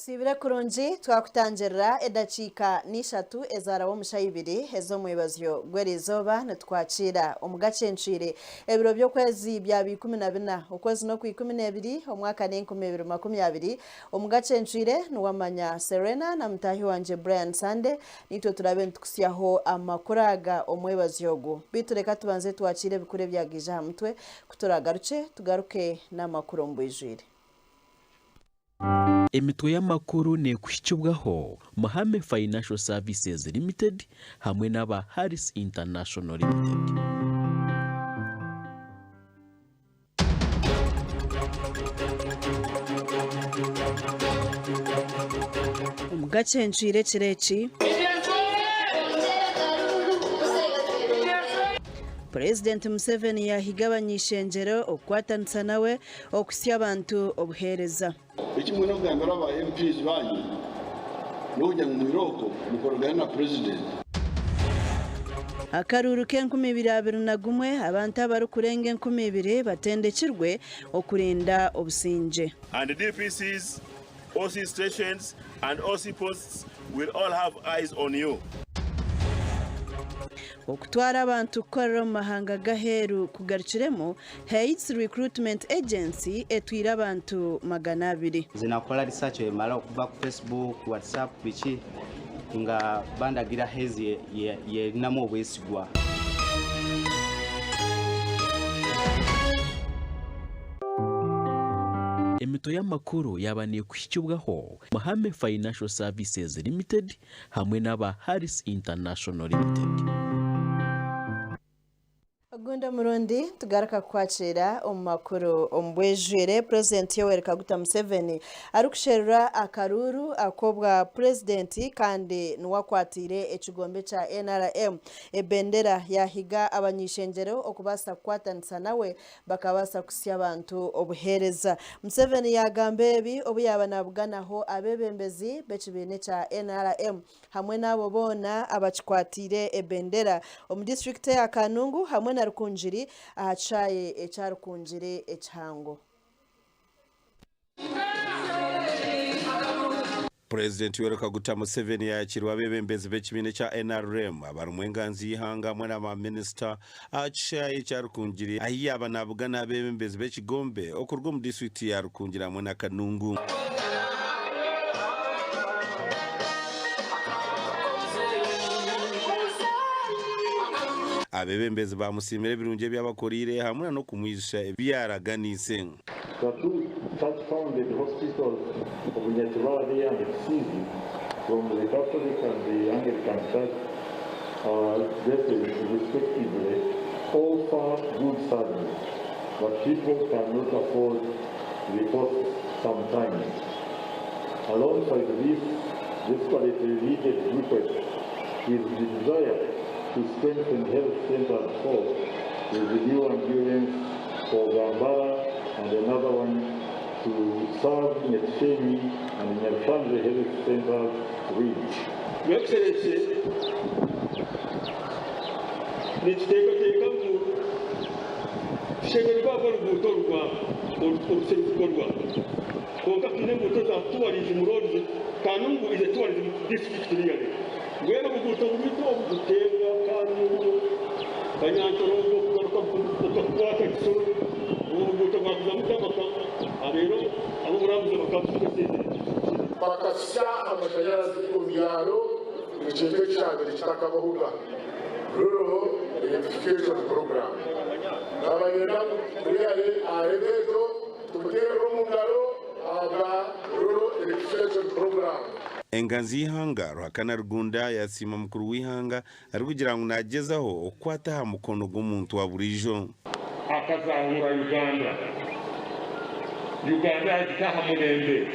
Osiibire kurungi twakutangirira edakiika n'ishatu ezaaraba omu shaaha ibiri ez'omwebazyo gw'eriizooba nitukwakiira omu gacencwire ebiro by'okwezi byaba 14 okwezi n'okwa 12 omwaka n'enkumi ibiri 20 omu gacencwire niwamanya Serena na mutaahi wangye Brian Sande Naitwe turaabe nitukutsyaho amakuru aga omwebazyo ogu. Beitu reka tubanze twakiire ebikuru ebyagaija aha mutwe, ku turaagarukye tugaruke n'amakuru omu bwijwire. Emitwe y'amakuru neekuhikibwaho Muhame Financial Services Limited hamwe n'aba Harris International Limited. Omugace ncwire ekiro eki. Purezidenti Museveni yaahiga abany'eishengyero okukwatanisa nawe okuhitsya abantu obuheereza. Eki mwine kugambira aba MPs banyu n'okugira ngu mwirooko mukoragane na Purezidenti. Akaruuru k'enkumi ibiri 21 abantu abarikurenga 2000 batendekirwe okurinda obusingye. And DPCs, OC stations and OC posts will all have eyes on you. Okutwara abantu kukorera omu mahanga g'aheeru kugarukiremu, Heights Recruitment Agency etwire abantu 200. Nze nakola research emala okuva ku Facebook, WhatsApp biki nga bandagira Haze yerinamu obwesigwa. Emitwe y'amakuru yaaba neekuhikibwaho Muhame Financial Services Limited hamwe n'aba Harris International Limited. Ogundi omurundi tugaruka kukwakira omu makuru omu bwijwire Purezidenti Yoweri Kaguta Museveni arikusherura akaruuru ak'obwa Purezidenti kandi niwe akwatiire ekigombe kya NRM ebendera yahiga abany'eishengyero okubaasa kukwatanisa nawe bakabaasa kuhitsya abantu obuheereza. Museveni yaagamba ebi obu yaaba naabuganaho abeebembezi b'ekibiina ekya NRM hamwe n'abo boona abakikwatiire ebendera omu disiturikiti eya Kanungu hamwe na Rukungiri aha kishaayi ekya Rukungiri ekihango. Purezidenti Yoweri Kaguta Museveni yayakiirwe abeebembezi b'ekibiina ekya NRM abarimu enganzi y'eihanga hamwe na ba minisita aha kishaayi ekya Rukungiri ahi yaaba nabugana abeebembezi b'ekigombe okuruga omu disiturikiti ya Rukungiri hamwe na Kanungu. Abeebembezi baamusiimira ebirungi ebi abakoreire hamwe na n'okumwijutsya ebi yaaraganiise. The two church founded hospitals of Nyakibale and Kisiizi from the Catholic and the Anglican Church dioceses respectively offer good service but people cannot afford the costs sometimes. Alongside this desperately needed request is the desire to strengthen health centers for with the new ambulance for Bwambara and another one to serve Nyakishenyi and Nyarusanze health centers reach. Your Excellency, nikiteekateeka ngu tushemereire kuba oruguuto oru orukirikukorwa kwonka twine enguuto za tourism roads Kanungu is a tourism district really mbwenu oruguuto rwaitu oru Butenga, Kanungu, Kanyantorongo okugaruka okakwata Kisoro oru ruguuto rwakuza Mutabaka reero ab'oburambuzi bakabusiga esente. Bakahitsya amashanyarazi omu byaro ekintu ekyabaire kitakabahoga, Rural Electrification Programme. Naaba niinyenda ngu Muriare ahareebe egyo tumuteerere omu ngaro ahabwa Rural Electrification Programme. Enganzi y'eihanga, Ruhakana Rugunda yasiima mukuru w'eihanga arikugira ngu nagyezaho okukwata aha mukono gw'omuntu wa buriijo. Akazahuura Uganda. Uganda yagita aha murembe.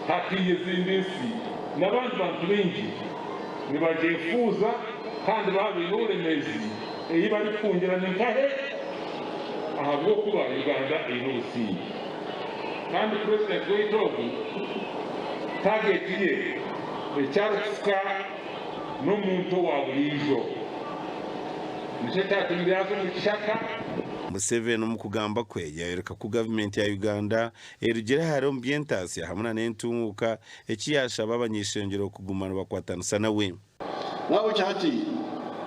Hatiiya ezindi nsi n'abandi bantu baingi nibagyefuuza kandi baaba baine oburemeezi ei barikuhungira ni nkahe? Ahabw'okuba Uganda eine obusingye. Kandi Purezidenti waitu ogu tageti ye eki arikufuka n'omuntu owa buriijo. Nikyo kyatumire yaaza omu kishaka. Museveni omu kugamba kwe yayoreka ku gavumenti ya Uganda erugire hare omu by'entaasya hamwe na n'entunguuka eki yaashaba abany'eishengyero kuguma nibakwatanisa nawe. Nahabwekyo hati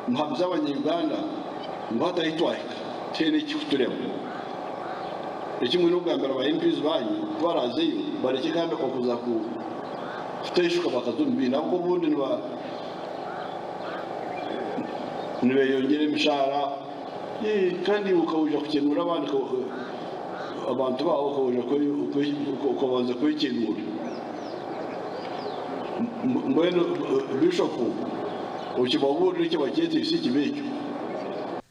muhabuze abanya-Uganda ngu hati ahi twahika tihaine ekirikuturema. Eki mwine kugambira ba MPs banyu ku baraazeyo barekye kandi okuza kuteishuka bakaza omu bindi ahabw'okuba obundi niba nibeyongyera emishaara kandi iwe okaija kukyenura abandi abantu baawe okabanza kwekyenura. Mbwenu Bishopu okibabuurire eki bakyeteisa ekibi ekyo.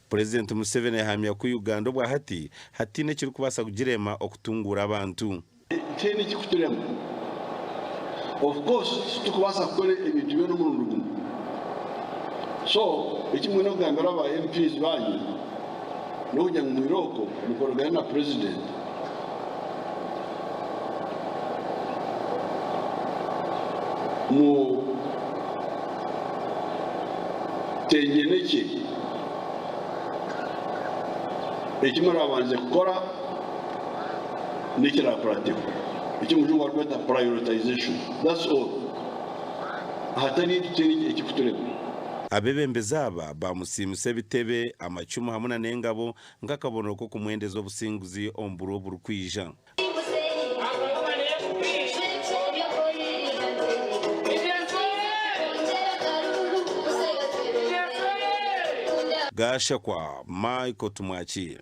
Purezidenti Museveni yahamya ku Uganda obwahati hataine ekirikubaasa kugirema okutunguura abantu. Tihaine ekirikuturema. Of course titukubaasa kukora ebintu byona omurundi gumwe. So eki mwine kugambira aba MPs banyu n'okugira ngu mwirooko mukoragane na Purezidenti. Mu tengenekye eki murabanze kukora n'ekiraakurateho, eki omujungu arikweta prioritization. That's all. Ahatari ekyo tihaine ekirikuturema. Abeebembezi aba baamusiimisa ebitebe, amacumu hamwe na n'engabo nk'akabonero k'okumwendeza obusinguzi omu buro oburikwija. Gashakwa Michael Tumwakye.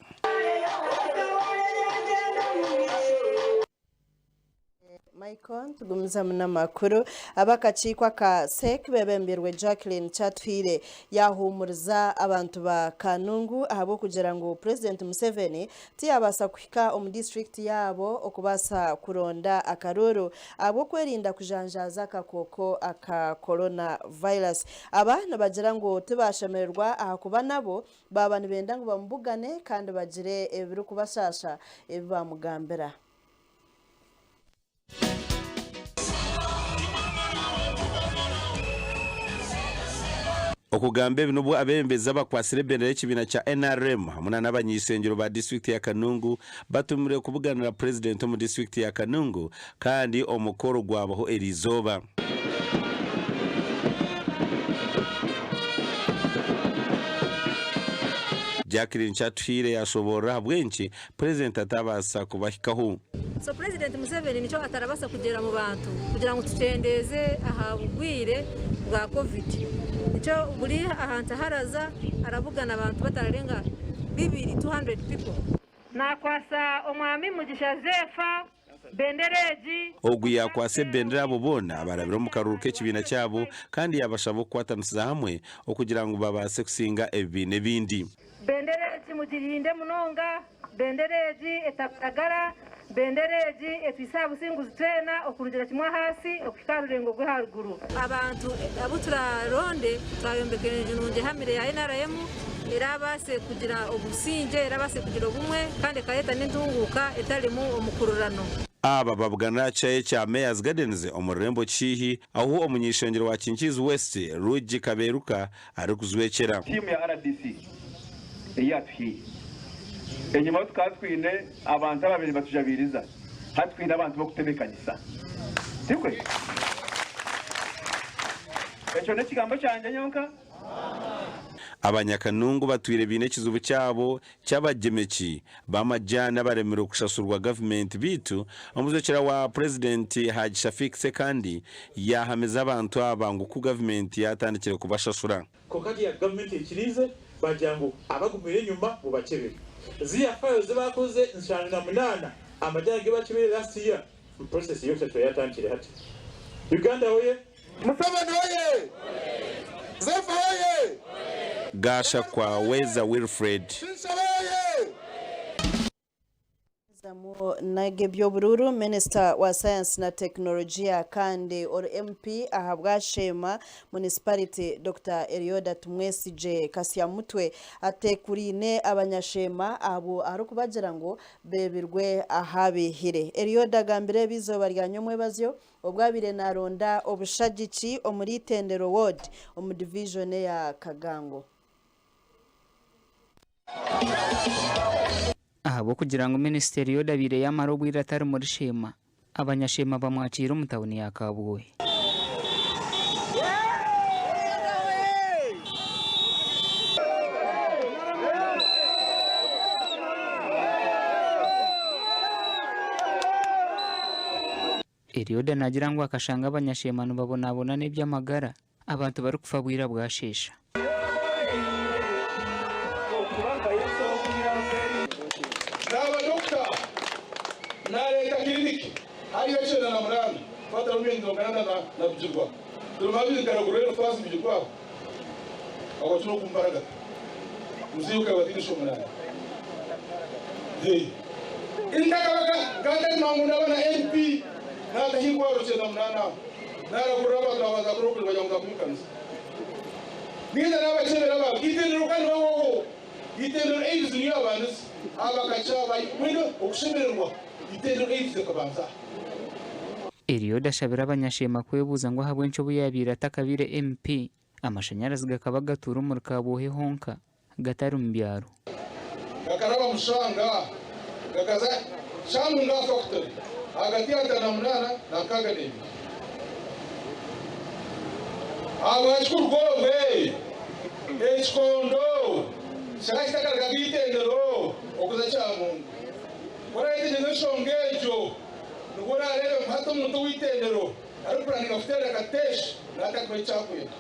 Michael nitugumizamu n'amakuru. Ab'akakiiko aka CEC bebembirwe Jacqueline Kyatuhaire yahuumuriza abantu ba Kanungu ahabw'okugira ngu Purezidenti Museveni tiyabaasa kuhika omu disiturikiti yaabo okubaasa kuronda akaruuru ahabw'okwerinda kujanjaaza akakooko aka Corona Virus. Aba nibagira ngu tibaashemererwa ahakuba nabo baaba nibenda ngu bamubugane kandi bagire ebirikubashaasha ebi baamugambira. Okugamba ebi n'obu abeebembezi abakwatsire ebendera y'ekibiina kya NRM hamwe na n'abanyeishengyero ba disiturikiti ya Kanungu batumirwe kubuganira Purezidenti omu disiturikiti ya Kanungu kandi omukoro gwabaho eriizooba. Jacqueline Kyatuhaire yashoboorora ahabw'enki Purezidenti ataabaasa kubahikaho. So President Museveni nikyo atarabasa kugyera mu bantu kugira ngu tukyendeeze aha bugwire bwa covid. Nikyo buri ahantu aharaza arabugana abantu batararenga bibiri, 200 people. Nakwasa Omwami Mugisha Zeefa bendera egi. Ogu yaakwatsa ebendera abo boona abarabire omu karuuru k'ekibiina kyabo kandi yaabashaba okukwatanisiza hamwe okugira ngu babaase kusinga ebibiina ebindi. Bendera egi mugirinde munonga, bendera egi etabaragara, bendera egi etwise aha businguzi twena okurugira kimwe ahaasi okuhika aha rurengo rw'aharuguru. Abantu abu turaronde twayombeka enju nungi ehamire ya nrm erabaase kugira obusingye, erabaase kugira obumwe kandi ekareeta n'entunguuka etarimu omukururano. Aba babugana aha kishaayi kya Mayors Gardens omu rurembo Kihihi ahu omuny'eishengyero wa Kinkiizi West, Ruggi Kaberuka arikujwekyera. Tiimu ya rdc ei atuhaire. Enyima tukaba twine abantu ababaire nibatujabiiriza, hati twine abantu b'okutebeekanisa. Tikwe? Ekyo n'ekigambo kyangye nyonka? Abanyakanungu batwire baine ekizibu kyabo ky'abagyemeki b'amajaani abaremirwe kushashurwa gavumenti beitu omujwekyera wa Purezidenti Hajji Shafiq Ssekandi yaahamiza abantu aba ngu ku gavumenti yaatandikire kubashashura. Kwonka hati gavumenti eikiriize baagira ngu abagumiire enyuma mubakyebere. Ziriya files zi baakoze 78 amajani agu baakyebeire last year process y'okushashura yaatandikire hati. Uganda oye! Museveni oye! Zefa oye! Gashakwa Weza Wilfred. Kinshaba oye! Zamu n'ag'eby'oburuuru, Minisita wa Sayansi na Tekinologiya kandi ori MP ahabwa Sheema Municipality, Dokita Elioda Tumwesigye Kasyamutwe ateekuriine abanyasheema ahabwo arikubagira ngu beebirwe ahabiihire. Elioda agambire ebi eizooba rya nyomwebazyo Obu abaire naronda obushagiki omuri Itendero Ward omu divijoni eya Kagango. Ahabw'okugira ngu Minisita Eliud abaire yaamara obwire atari muri Sheema, Abanyasheema bamwakiire omu tauni ya Kabwohe. Elioda naagira ngu akashanga Abanyasheema nibabonabona n'eby'amagara, abantu barikufa bwira bwasheesha. Naaba doctor nareeta clinic hariyo 98 twataramu emyenda nana na Bigirwa turimu abiri nkaragura Elifaazi Bigirwa aho awakire oku mbaragata muzeeyi okaba atiine ishomo nanye Intakabaga nkantari ngu ndaba na MP nataho eirwariro 98 aho naragurira abantu nabanza kurogura bagira ngu nzakuyimukanisa Ninza nabakyebera abantu eitendero kandi bahoho eitendero AIDS niyo yabandize abakakya mbwenu okushemererwa eitendero AIDS ekabanza aha. Eliud ashabire abanyasheema kwebuuza ngu ahabw'enki obu yaabaire atakabaire MP, amashanyarazi gakaba gatuura omuri Kabwohe honka gatari mu byaro. Gakaraba Mushanga gakaza Kyamunga Factory ahagati ya 58 na 62. Ahabwaki kuruga obwe ekikondo kikaba kitakarugaga eitendero okuza Kyamunga? Ku orayetegyereza enshonga egyo, nibwo orareebe ngu hati omuntu ow'eitendero arikupuraninga kuteera Katesh naatakuha eki arikwenda.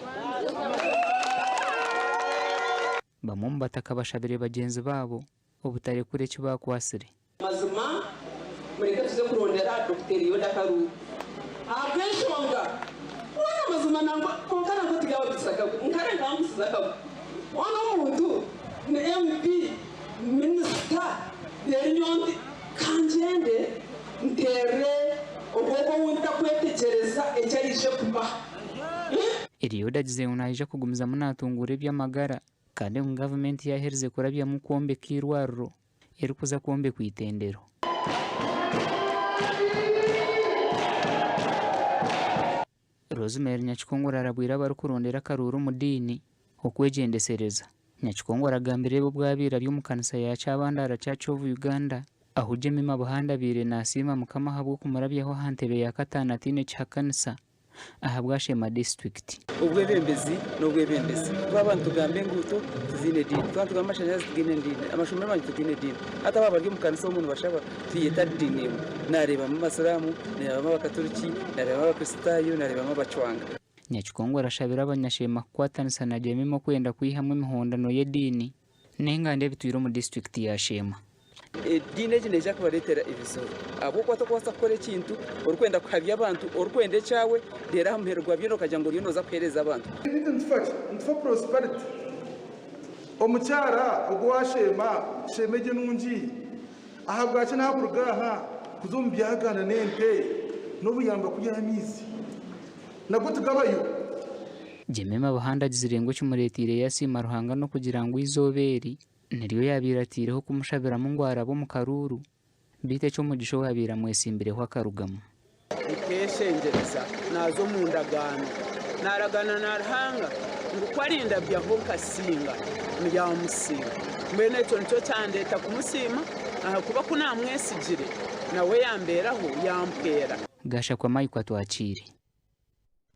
Bamwe omu bataka bashabire bagyenzi baabo obutarekura eki baakwatsire. Mazima mureke tuze kurondera Dokita Eliud akaruuru ahabw'enshonga hoona mazima nangwa kwonka nangwa tigabagusisa akagwe nkare nkangusiza akagwe hoona omuntu ni MP, minisita reero nyowe nti kangyende nteerere ogwogwo ou ntakwetegyereza eki aije kubaha. Eliud agizire ngu naija kugumizamu natunguura eby'amagara kandi ngu gavumenti yaherize kurabyamu kwombeka eirwariro erikuza kwombekwa eitendero. Rosemary Nyakikongoro arabwire abarikurondera akaruuru omu diini okwegyendesereza. Nyakikongoro agambire ebi obu abaire ari omu kanisa ya Kyabandara Church of Uganda ahu Jemima Buhanda abaire nasiima Mukama ahabw'okumurabyaho aha ntebe ya kataano ataine kihakanisa ahabwa Sheema disiturikiti. Obwebembezi n'obwebembezi. Twaba nitugamba enguuto tiziine diini, twaba nitugamba amashanyarazi tigaine diini, amashomero amangi tigaine diini. Hati aba abari omu kanisa omwo nibashaba tiyeta diini emwe. Naareebamu abasiraamu, naareebamu abakaturiki, naareebamu abakristaayo, naareebamu abacwanga. Nyakikongoro ashabire abanyasheema kukwatanisa na Jemima okwenda kwihamu emihondano y'ediini n'enganda ebitwire omu disiturikiti ya Sheema. Ediini egi neija kubareetera ebizibu ahabw'okuba torikubaasa kukora ekintu orikwenda kuhabya abantu, orikwenda ekyawe reero aha muheru gwa byona okagira ngu oriyo nooza kuheereza abantu. Beitu nitufa ki? Nitufa prosperity. Omukyara ogu owasheema, sheema egyo enungi, ahabwaki nakuruga aha kuza omu byagaana n'ente n'obuyamba kwihayo amaizi? Nabwo tigabayo. Jemima Buhanda agizire ngu ekimureeteire yasiima Ruhanga n'okugira ngu eizooba eri Niryo yaabaire ataireho kumushabiramu ngu arabe omu karuuru, beitu eky'omugisha owaabaire amwetsimbireho akarugamu. Nkeeshengyereza naaza omu ndagaano. Naaragaana na Ruhanga ngu ku arindabyaho nkasinga, ndyamusiima. Mbwenu ekyo nikyo kyandeeta kumusiima, ahakuba ku naamwesigire, nawe yambeeraho, yampwera. Gashakwa Michael atwakiire.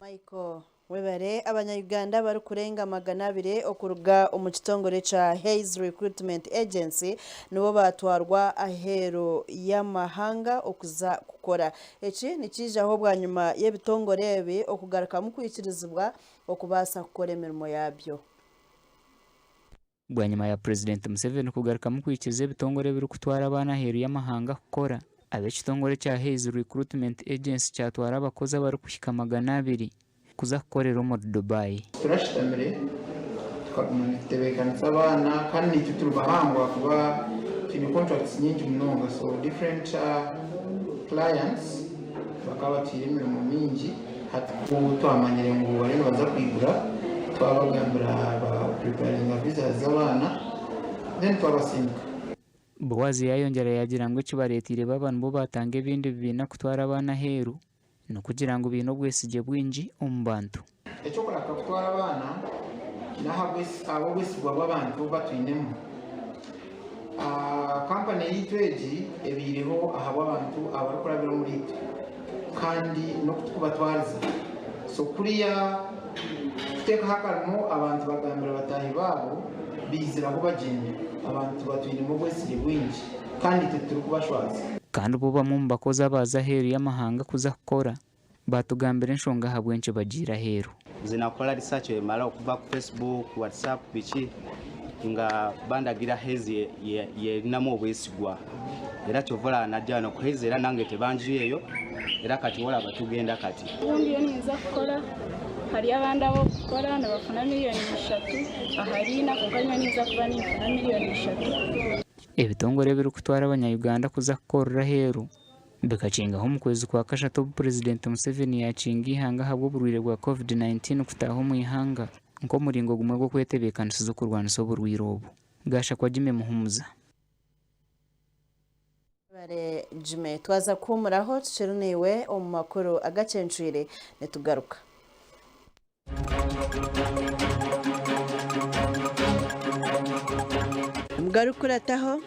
Michael Webare. Abanya-Uganda abarikurenga 200 okuruga omu kitongore kya Hays Recruitment Agency nibo baatwarwa aheeru y'amahanga okuza kukora. Eki nikiijaho bwanyima y'ebitongore ebi okugarukamu kwikirizibwa okubaasa kukora emirimo yaabyo. Bwanyima ya Purezidenti Museveni kugarukamu kwikiriza ebitongore ebirikutwara abaana aheeru y'amahanga kukora, ab'ekitongore ekya Hays Recruitment Agency kyatwara abakozi abarikuhika 200 kuza kukorera omuri Dubai. Turashutamire tukaguma nitutebeekanisa abaana kandi naitwe turi bahango ahakuba twine contracts nyingi munonga so different clients bakaba batuhaire emirimo mingi. Hati ku twamanyire ngu bariyo nibaza kwigura, twabagambira ba preparinga visas z'abaana then twabasindika. Boazi yaayongyera yaagira ngu ekibareeteire baaba nibo baatanga ebindi bibiina kutwara abaana aheeru n'okugira ngu baine obwesigye bwingi omu bantu. Eky'okuraka kutwara abaana n'ahabw'obwesigwa bw'abantu obu batwinemu. Kampani yaitu egi ebaireho ahabw'abantu abarikurabira omuriitwe kandi n'oku turikubatwariza. So kuriya kuteekaho akarimo abantu bagambira bataahi baabo baiziraho bagyenda. Abantu batwinemu obwesigye bwingi kandi itwe titurikubashwaza. Kandi bo bamwe omu bakozi abaaza aheeru y'amahanga kuza kukora baatugambira enshonga ahabw'enki bagiire aheeru. Nze nakola research emala okuva ku Facebook, WhatsApp biki nga bandagira Haze yerinamu obwesigwa era kyova olaba najja wano ku Haze era nange tebanjiyeeyo era kati wolaba tugenda kati. Obu ndiyo ninza kukora hariyo abandi ab'okukora nibafuna miriyoni ishatu ahari ina kwonka nyowe ninza kuba ninfuna miriyoni ishatu. Ebitongore ebirikutwara abanya-Uganda kuza kukorera aheeru bikakingaho omu kwezi kwa kashatu obu Purezidenti Museveni yaakinga eihanga ahabw'oburwaire bwa Covid-19 kutaaha omu ihanga nk'omuringo gumwe gw'okwetebeekanisiza okurwanisa oburwaire obu. Gashakwa Jimmy Muhumuza. Webare Jimmy. Twaza kuhuumuraho tukiri naiwe omu makuru agacencwire nitugaruka. Omugarikukurataho,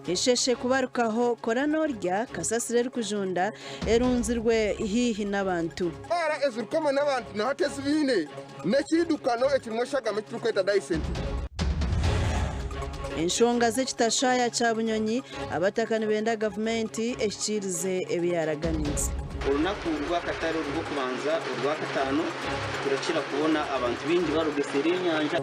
Esheshe kubarukaho kora norya kasasiro erikujunda erunzirwe haihi n'abantu. Endwara ezirikwema n'abantu na hati ezi baine n'ekiidukano ekirimu eshagama eki turikweta dayisentiri. Enshonga z'ekitashaya kya Bunyonyi, abataka nibenda gavumenti ehikiirize ebi yaaraganiise. Orunaku rw'akatare orw'okubanza Orwakataano turakira kubona abantu baingi baruga eseeri y'enyanja.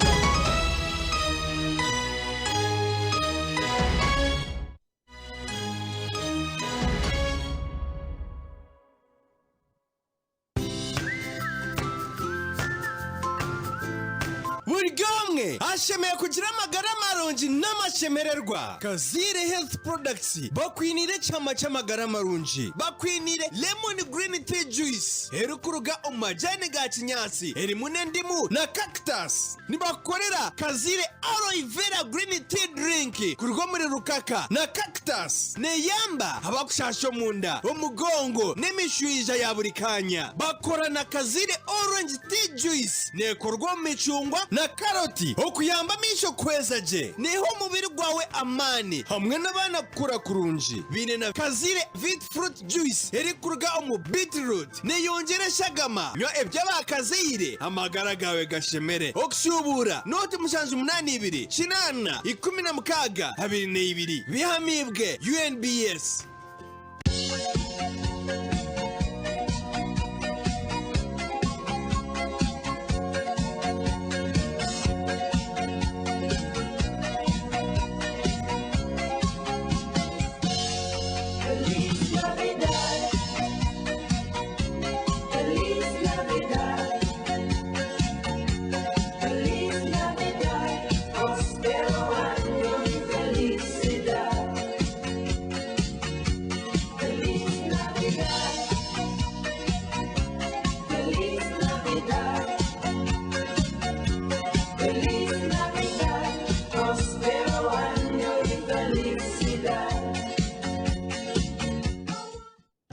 Buri omwe ashemereire kugira amagara marungi n'amashemererwa. Kaziire Health Products bakwiniire ekihama ky'amagara marungi. Bakwiniire Lemon Green Tea Juice erikuruga omu majani ga kinyaatsi erimu n'endimu na cactus. Nibakukorera Kaziire Aloe Vera Green Tea Drink kuruga omuri rukaka na cactus. Neeyamba abakushaasha omunda, omugongo n'emishwija ya buri kaanya. Bakora na Kaziire Orange Tea Juice neekorwa omu micungwa na karoti okuyamba amaisho kuhweza gye. Neeha omubiri gwawe amaani hamwe n'abaana kukura kurungi. Baine na Kaziire Vit Fruit Juice erikuruga omu beetroot. Neeyongyera eshagama. Nywa eby'abakazaire amagara gaawe gashemere. Okushuubuura, nooti 72 8 16 22. Bihamiibwe UNBS.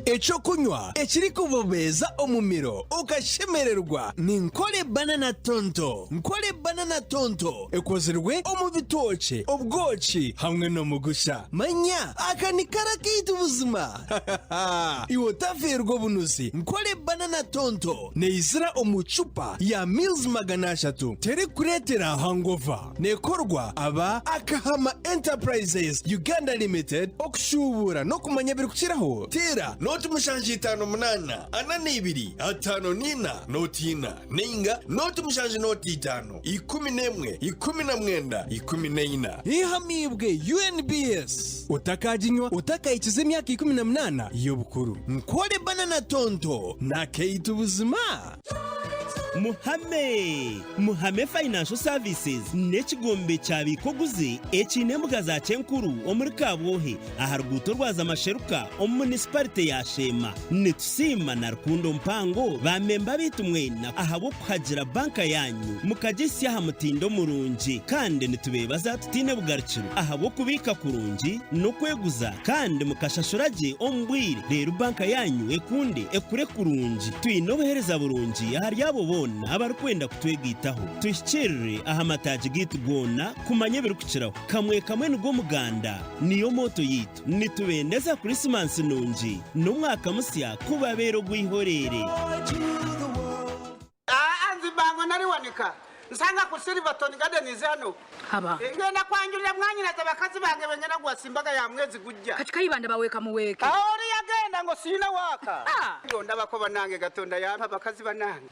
Eky'okunywa ekirikubobeeza omumiro okashemererwa ni Nkore Banana Tonto. Nkore Banana Tonto ekozirwe omu bitookye, obwoki hamwe n'omugusha. Manya aka ni kara kaitu buzima! Iwe otafeerwa obunuzi, Nkore Banana Tonto neizira omu cupa ya mils 300, terikureetera hangover. Neekorwa aba Akahama Enterprises Uganda Limited okushuubuura n'okumanya ebirikukiraho teera nooti 758 42 54 nooti ina nainga nooti 7 nooti 5 11 19 14. Ehamiibwe UNBS. Otakaginywa otakahikize emyaka 18 y'obukuru. Nkore Banana Tonto n'akaitu buzima! Muhame! Muhame Financial Services n'ekigombe kya biika oguze ekiine embuga za Kyenkuru omuri Kabwohe aha ruguuto rwa Zamasheruka omu munisiparite ya Sheema. Nitusiima na rukundo mpango ba memba baitu mwena ahabw'okuhagira banka yaanyu mukagisya aha mutindo murungi kandi nitubeebaza tutaine bugarukiro ahabw'okubiika kurungi n'okweguza kandi mukashashura gye omu bwire reero banka yaanyu ekunde ekure kurungi. Twine obuheereza burungi ahari abo boona. boona abarikwenda kutwegaitaho. Tuhikiirire aha mataagi gaitu goona kumanya ebirikukiraho. Kamwe kamwe nigwo muganda, niyo mooto yaitu. Nitubendeza Krisimansi nungi n'omwaka musya kubabeera ogw'eihoreere. Aa nzibango nariwanika nsanga ku Silverton Gardens hano. Haba. Ngenda kwanjurira mwanyinaze bakazi bange bengenda gwasa embaga ya mwezi gujja. Kati Kayibanda baweeka muweeke. Aho oli yagenda ngo siina waaka. Ah. Ndabako banange Katonda yampa bakazi banange.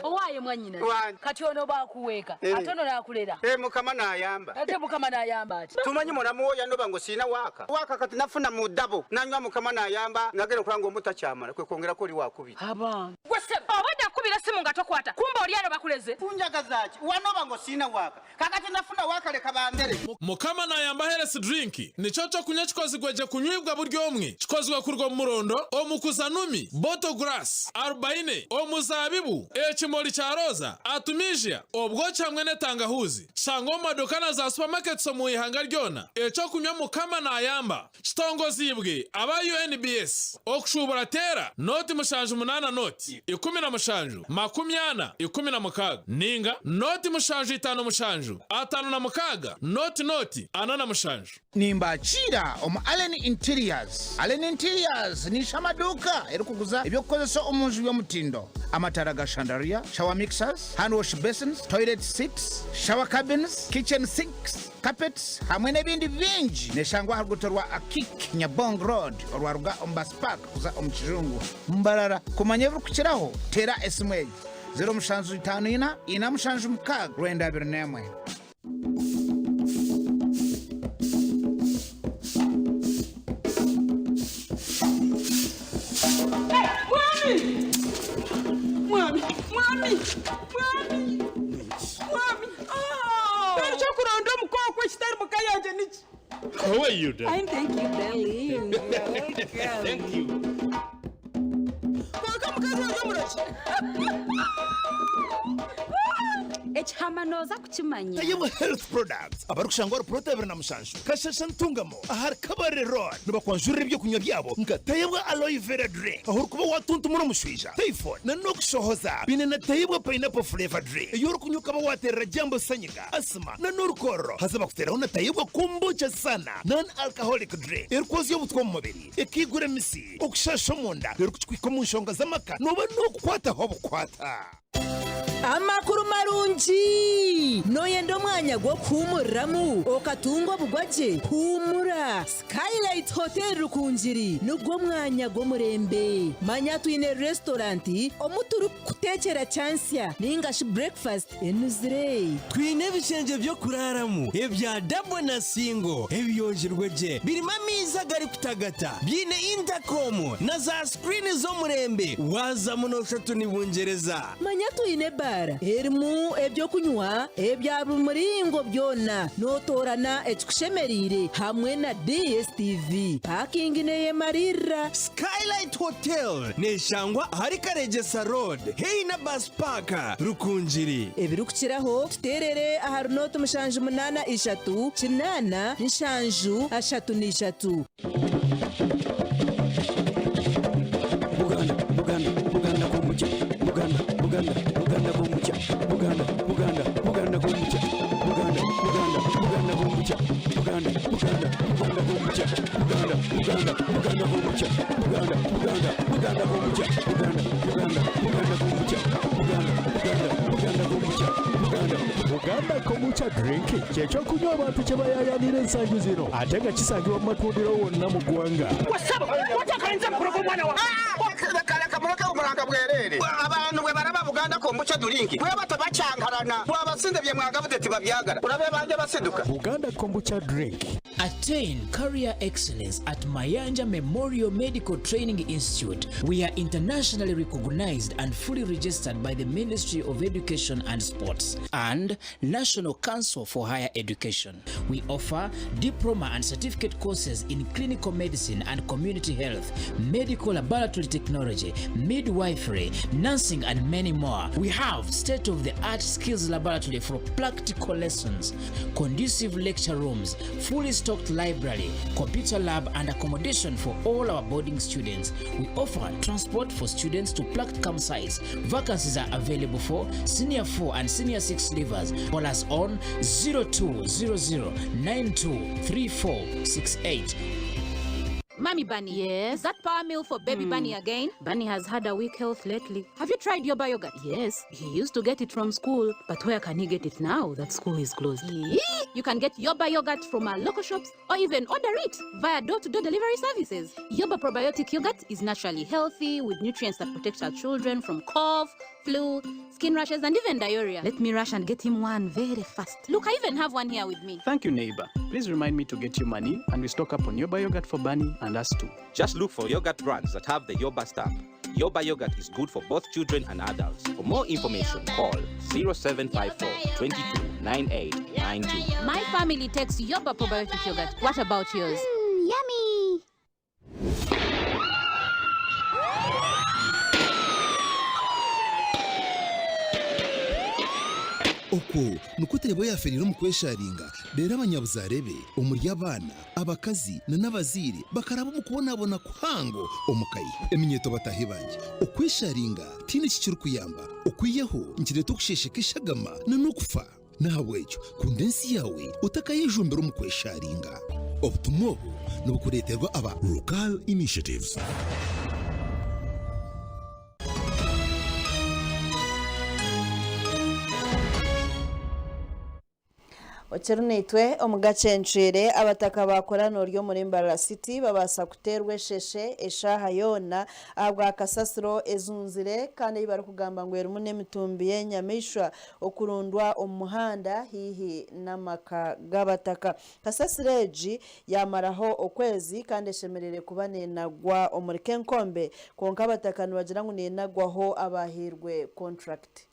Owaaye mwanyinaze. Wange. Kati ono bakuweeka Eh. ate ono nakulera. Eh, Mukama nayamba. Ate Mukama nayamba ati. Tumanyi mulamu wo yanoba ngo siina waaka. Waaka kati nafuna mu ddabo nanywa Mukama nayamba nagenda okulanga omutakyamala kwe kwongerako oli wakubiri. Haba. Gwe ssebo obadde akubira ssimu nga tokwata kumbe oli ano bakuleze. Kunjagaza ki? Wanoba ngo siina waaka. Kakati nafuna waaka leka bandere. Mukama nayamba health drink nikyo kyokunywa kikozigwe gye kunywibwa buri omwe. Kikozigwe kuruga omu murondo, omu kuzanumi, bottle grass, arubaine, omuzabibu, ekimuri kya rooza, atumisia, obwoki hamwe n'etangahuuzi. Shanga omu maduuka na za supamaketi omu ihanga ryona. Ekyokunywa Mukama nayamba kitongoziibwe aba UNBS. Okushuubura teera nooti 78 nooti 17 40 16 ninga nooti 7 5 7 5 6 nooti nooti 47. Nimbakiira omu Allen Interiors. Allen Interiors ni shamaduuka erikuguza eby'okukozesa omu nju by'omutindo. Amataara ga chandelier, shower mixers, hand wash basins, toilet seats, shower cabins, kitchen sinks, carpets hamwe n'ebindi bingi. Neshangwa aha ruguuto rwa Akiik Nyabong Road orwaruga omu bus park kuza omu kijungu Mbarara. Kumanya ebirikukiraho teera esimu egi, 0754 476 921. Mwami! Mwami! Mwami! Mwami! Mwami! Mbwenu ekyokuronda omukooko ekitari muka yangye niki? How are you, darling? I'm thank you, darling. Welcome. Thank you. Kwonka mukazi wangye omurogi. Ekihama nooza kukimanya. Tayebwa Health Products abarikushangwa ahari puroti 27 Kashasha Ntungamo ahari Kabare Road nibakwanjurira ebyokunywa byabo nka Tayebwa Aloe Vera Drink ahu orikuba watuntumura omushwija, typhoid na n'okushohoza. Baine na Tayebwa Pineapple Flavour Drink ei orikunywa okaba wateerera jambo sanyiga, asthma na n'orukororo. Haza bakuteeraho na Tayebwa Kombucha Sana Non Alcoholic Drink erikwozya obutwa omu mubiri, ekaigura emisi, okushasha omunda reero kukikuhika omu nshonga z'amaka nooba nookukwataho obukwata. Amakuru marungi! Nooyenda omwanya gw'okuhuumuriramu okatunga obugwagye? Huumura! Skylight Hotel Rukungiri nigwo mwanya gw'omurembe. Manya twine restaurant omu turikukuteekyera kyansya ninga shi breakfast enuzire. Twine ebishengye by'okuraaramu ebya dabo na singo ebiyonjirwe gye, birimu amaizi agarikutagata, biine intakomu na za sikuriini z'omurembe, waazamu nooshusha oti ni Bungyereza. Manya twine ebaara erimu eby'okunywa ebya buri muringo byona, nootoorana ekikushemereire hamwe na DSTV. Paakingi neeyemariirira. Skylight Hotel neeshangwa ahari Karegyesa Road haihi na Bus Park, Rukungiri. Ebirikukiraho tuteerere aha runooti 7 8 8 7 33. Buganda, Buganda, Buganda kombucha. Buganda, Buganda, Buganda kombucha. Buganda, Buganda, Buganda kombucha. Buganda, Buganda, Buganda kombucha. Buganda, Buganda, Buganda kombucha. Buganda, Buganda, Buganda kombucha. Buganda, Buganda, Buganda kombucha. Buganda, Buganda, Buganda kombucha. Buganda, Buganda, Buganda kombucha. Buganda. Buganda Kombucha Drink kyekyokunywa abantu kye bayaayaanira ensangi zino ate nga kisangibwa mu matundiro wonna mu ggwanga. Leka muleke omulanga bwereere. Abantu bwe baraba Buganda Kombucha Drink bwe bato bakyankalana bwabasinze bye mwagabuze tibabyagala urabe banje basiduka. Buganda Kombucha Drink. Attain career excellence at Mayanja Memorial Medical Training Institute. We are internationally recognized and fully registered by the Ministry of Education and Sports and National Council for Higher Education. We offer diploma and certificate courses in clinical medicine and community health, medical laboratory technology, midwifery, nursing, and many more. more. We have state of the art skills laboratory for practical lessons, conducive lecture rooms, fully stocked library, computer lab, and accommodation for all our boarding students. We offer transport for students to practicum sites. Vacancies are available for senior 4 and senior 6 leavers. Call us on 0200 923468. Mommy Bunny. Yes. That power meal for baby Bunny again? Bunny has had a weak health lately. Have you tried your yogurt? Yes, he used to get it from school, but where can he get it now that school is closed? Yee! You can get Yoba yogurt from our local shops or even order it via door-to-door delivery services. Yoba probiotic yogurt is naturally healthy with nutrients that protect our children from cough, flu, skin rashes, and even diarrhea. Let me rush and get him one very fast. Look, I even have one here with me. Thank you, neighbor. Please remind me to get you money and we stock up on Yoba yogurt for Bunny and us too. Just look for yogurt brands that have the Yoba stamp. Yoba yogurt is good for both children and adults. For more information, call 0754 22 9892. My family takes Yoba probiotic yogurt. What about yours? Yummy! Okwo nikwo Tayebwa yaafereire omu kwesharinga reero abanyabuzaare be omuri abaana, abakazi na n'abazaire bakaraba omu kubonabona kuhango omu ka ye. Eminyeeto bataahi bangye, okwesharinga tihaine eki kirikuyamba okwihaho nikireeta okusheesheka eshagama na n'okufa. N'ahabw'ekyo kunda ensi yaawe otakayejumbira omu kwesharinga. Obutumwa obu nibukureeterwa aba Rukal Initiatives. Okiri naitwe omu gacencwire, abataka baakora n'ori omuri Mbarara City babaasa kuteerwa esheshe eshaaha yoona ahabwa kasasiro ezunzire kandi ei barikugamba ngu erimu n'emitumbi y'enyamaishwa okurundwa omu muhanda haihi n'amaka g'abataka. Kasasiro egi yaamaraho okwezi kandi eshemereire kuba neenagwa omuri Kenkombe kwonka abataka nibagira ngu neenagwaho abaahairwe konturakiti.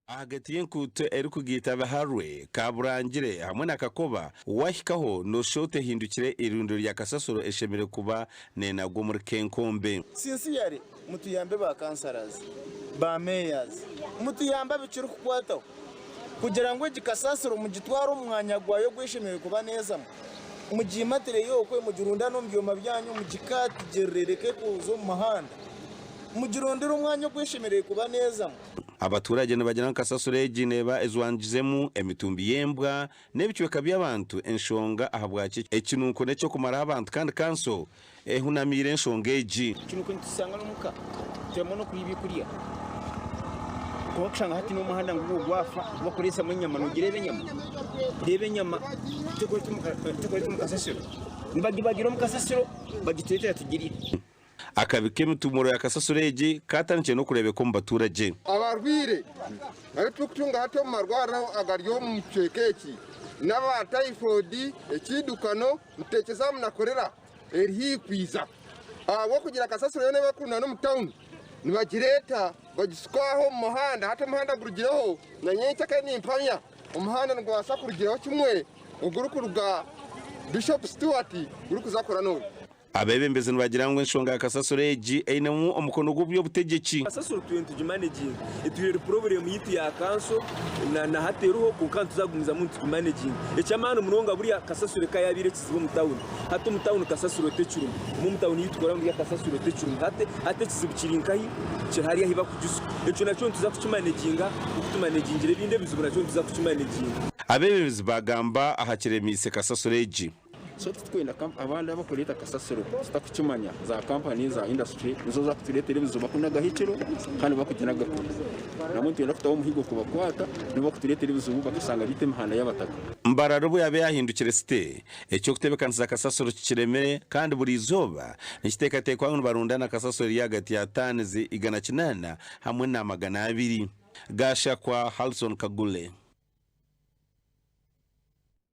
Ahagati y'enkuuto erikugaita Biharwe, Kaburangire hamwe na Kakoba, wahikaho noshusha oti ehindukire eirundo rya kasasiro eshemereire kuba nenagwa omuri Kenkombe. Sincerely mutuyambe ba councillors, ba mayors, mutuyambe abikirikukwataho kugira ngu egi kasasiro mugitware omu mwanya gwayo ogu eshemereire kuba neezamu. Mugiimatireyo okwe, mugirundane omu byoma byanyu, mugikatigirire ereke kuza omu muhanda. Mugirondere omwanya ogu eshemereire kuba neezamu. Abaturage nibagira ngu kasasiro egi neeba ezwangizemu emitumbi y'embwa n'ebicweka by'abantu enshonga ahabwaki ekinunko n'eky'okumaraho abantu kandi kanso ehunamiire enshonga egi. Ekinunko nitukishanga n'omuka turimu n'okurya ebyokurya kwonka kushanga hati n'omuhanda ngu gwafa bakureetsamu enyama nogireeba enyama reeba enyama terikureetwa omu kasasiro nibagibagira omu kasasiro bagitureetera tugirye. Akabi k'emitumuro ya kasasiro egi kaatandikire n'okureebeka omu baturage. Abarwaire abu turikutunga hati omu marwariro agari omu kicweka eki n'aba typhoid, ekiidukano, nitutekyeza na korera eri haihi kwija. Ahabw'okugira kasasiro yoona ei barikurunda omu tawuni nibagireeta bagishuka aho omu muhanda hati omuhanda gurugireho na nyenkya nimpamya omuhanda nigubaasa kurugiraho kimwe ogurikuruga Bishop Stuart gurikuza Koranoni. Abeebembezi nibagira ngu enshonga ya kasasiro egi einemu omukono gw'eby'obutegyeki. Kasasiro turiyo nitugimaneginga. Etwire eri purobulemu yaitu ya kanso na hati eriho kwonka nituza kugumizamu nitugimaneginga. Eky'amaani munonga buriya kasasiro eka yaabaire ekizibu omu tawuni. Hati omu tawuni kasasiro tekirimu. Omwe omu tawuni ei tukora buriya kasasiro tekirimu. Hati hati ekizibu kiri nkahi? Kiri hariya ahu barikugisuka. Ekyo nakyo nituza kukimaneginga nk'oku tumanegingire ebindi ebizibu nakyo nituza kukimaneginga. Abeebembezi baagamba aha kiremiise kasasiro egi. So titukwenda abandi abakureeta kasasiro tutakukimanya za kampani za industry nizo zakutureetera ebizibu bakunagaho ekiro kandi bakuginaga kure. Nabwo nitwenda kutaho omuhigo kubakwata nibo bakutureetera ebizibu bakashanga biita emihanda y'abataka. Mbarara obu yaabaire yahindukire site, eky'okutebeekanisiza kasasiro kikiremire kandi buri izooba nikiteekateekwa ngu nibarundana kasasiro eri ahagati ya taanizi 800 hamwe na 200. Gashakwa Halson Kagule.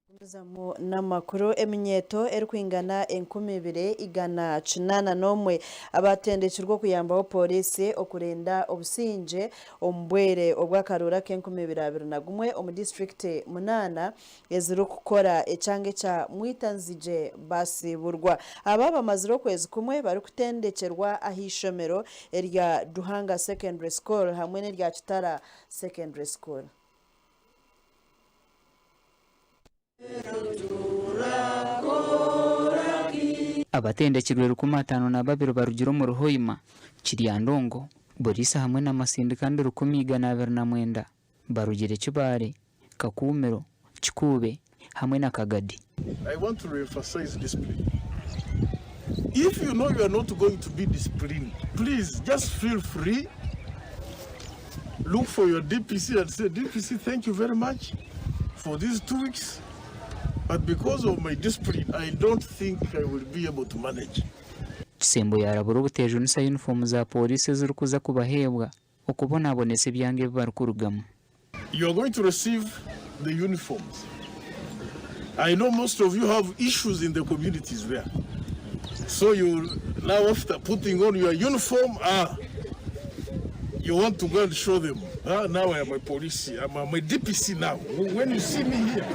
Gumizamu n'amakuru. Eminyeeto erikwingana 2181 abatendekirwe okuyambaho pooriisi okurinda obusingye omu bwire obw'akaruuru ak'enkumi ibiri abiri na gumwe omu disiturikiti munaana ezirikukora ekyanga ekya Mwitanzigye basiiburwa. Aba bamazire okwezi kumwe barikutendekyerwa ah'eishomero erya Ruhanga Secondary School hamwe n'erya Kitara Secondary School. Abatendekirwe 52 barugire omuri Hoima, Kiryandongo, Buliisa hamwe na Masindi kandi 129 barugire Kibaale, Kakuumiro, Kikuube hamwe na Kagadi. I want to re-emphasize discipline. If you know you are not going to be disciplined, please just feel free. Look for your DPC and say, DPC, thank you very much for these 2 weeks. But because of my discipline, I don't think I will be able to manage. Kisembo yarabura obutejunisa yunifoomu za pooriisi ezirikuza kubaheebwa okubonabonesa ebyanga ebi barikurugamu. You are going to receive the uniforms. I know most of you have issues in the communities there. So you now after putting on your uniform, you want to go and show them. Ah, now I am a police. I'm a, my DPC now. When you see me here,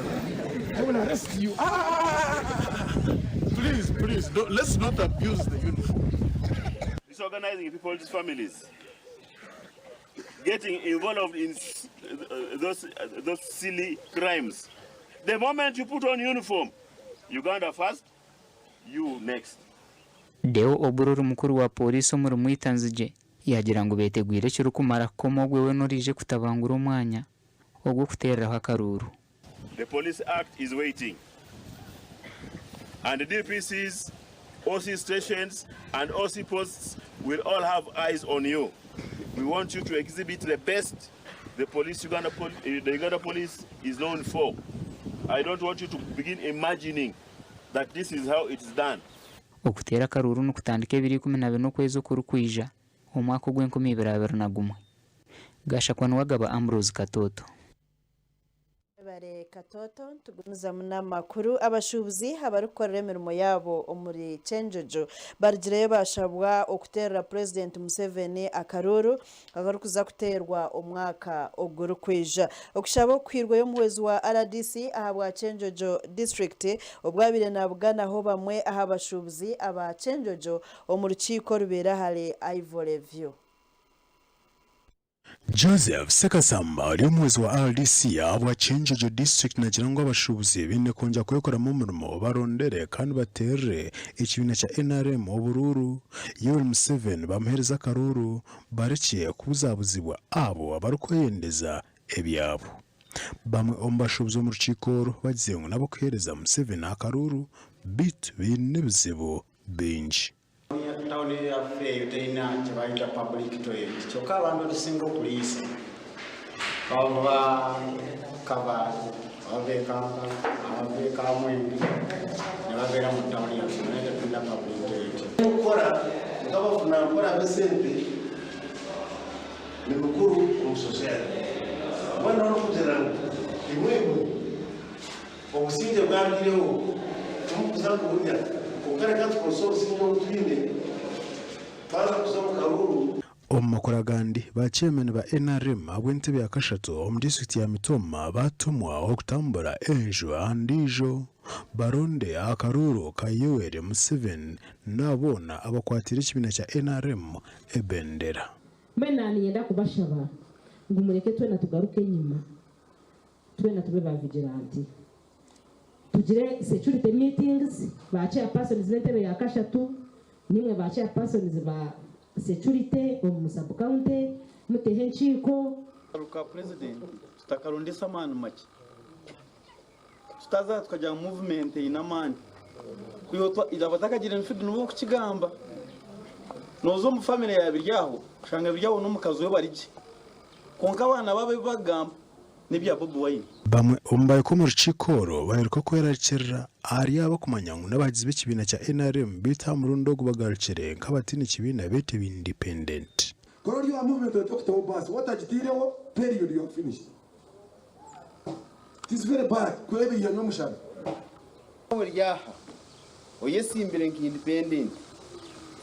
I will arrest you. Ah, please, please, don't, let's not abuse the uniform. Disorganizing people's families, getting involved in those silly crimes. The moment you put on uniform, Uganda first, you next. Deo Obururu mukuru wa pooriisi omuri Mwitanzigye yagira ngu betegwire ekirikumara kukoma ogwe weena oriije kutabangura omwanya ogw'okuteereraho akaruuru. The Police Act is waiting. And the DPCs, OC stations, and OC posts will all have eyes on you. We want you to exhibit the best the police Uganda, the Uganda police is known for. I don't want you to begin imagining that this is how it's done. Okuteera akaruuru nikutandika ebiro 14 okwezi okurikwija omwaka ogw'e2021. Gashakwa Niwagaba Ambrose Katoto. Bare Katoto. Tugumizamu n'amakuru. Abashuubuzi abarikukorera emirimo yaabo omuri Kyenjojo barugireyo bashabwa okuteerera Purezidenti Museveni akaruuru akarikuza kuteerwa omwaka ogurikwija. Okushaba okuhirweyo omuhwezi wa RDC ahabwa Kyenjojo District obwabaire nabuganaho bamwe aha bashuubuzi aba Kyenjojo omu rukiiko orubaire ahari Ivory View. Joseph Ssekasamba ori omuhwezi wa RDC ahabwa Kyenjojo District nagira ngu abashuubuzi baine kwongyera kwekoramu omurimo barondere kandi bateerere ekibiina kya NRM oburuuru. Yoweri Museveni bamuheereze akaruuru barekye kubuzabuzibwa abo abarikweyendeza ebyabo. Bamwe omu bashuubuzi omu rukiiko oru bagizire ngu n'abokuheereza Museveni akaruuru beitu baine ebizibu bingi. Tawuni yaffe eyo terina kyebayita public toilet, kyokka abantu betusinga okuliisa bava Kabale, abava e Kampala, abava e Kamwenge ne babeera mu tawuni yaffe, naye tetulina public toilet. Okukora nk'abafuna mpora b'esente ni bikuru omu society. Mbwenu orikugira ngu imwe obusingye bwabiireho timukuza kuburya, kwonka reka tukozese obusingye obu twine twaza kuza omu karuuru. Omu makuru agandi, ba chairman ba NRM ahabw'entebe ya kashatu omu disiturikiti ya Mitooma baatumwa okutambura enju aha ndiijo baronde akaruuru ka Yoweri Museveni n'abo boona abakwatiire ekibiina kya NRM ebendera. Mbwenu naaniinyenda kubashaba ngu mureke twena tugaruke enyima, twena tube ba vigilante, tugire security meetings, ba chairpersons b'entebe ya kashatu nimwe ba chairpersons ba security omu sub county muteho enkiiko. Ka president tutakarondesa amaani makye, tutaza tukagira movement eine amaani abatakagira enfudu nibo kukigamba. Noza omu family ya Biryaho oshanga Biryaho n'omukazi we bari gye, kwonka abaana babo ebi bagamba n'ebya Bobi Wine. Bamwe omu barikuba omu rukiiko oru baheruka kwerarikirira ahari abo kumanya ngu n'abahagizi b'ekibiina kya NRM beitu aha murundi ogu bagarukire nk'abataine kibiina beitu aba independent. Kora ori aha movement otakutaho bus watagitiireho, period, you are finished. It is very bad kureeba eihano omushana. Ori aha oyesimbire nka independent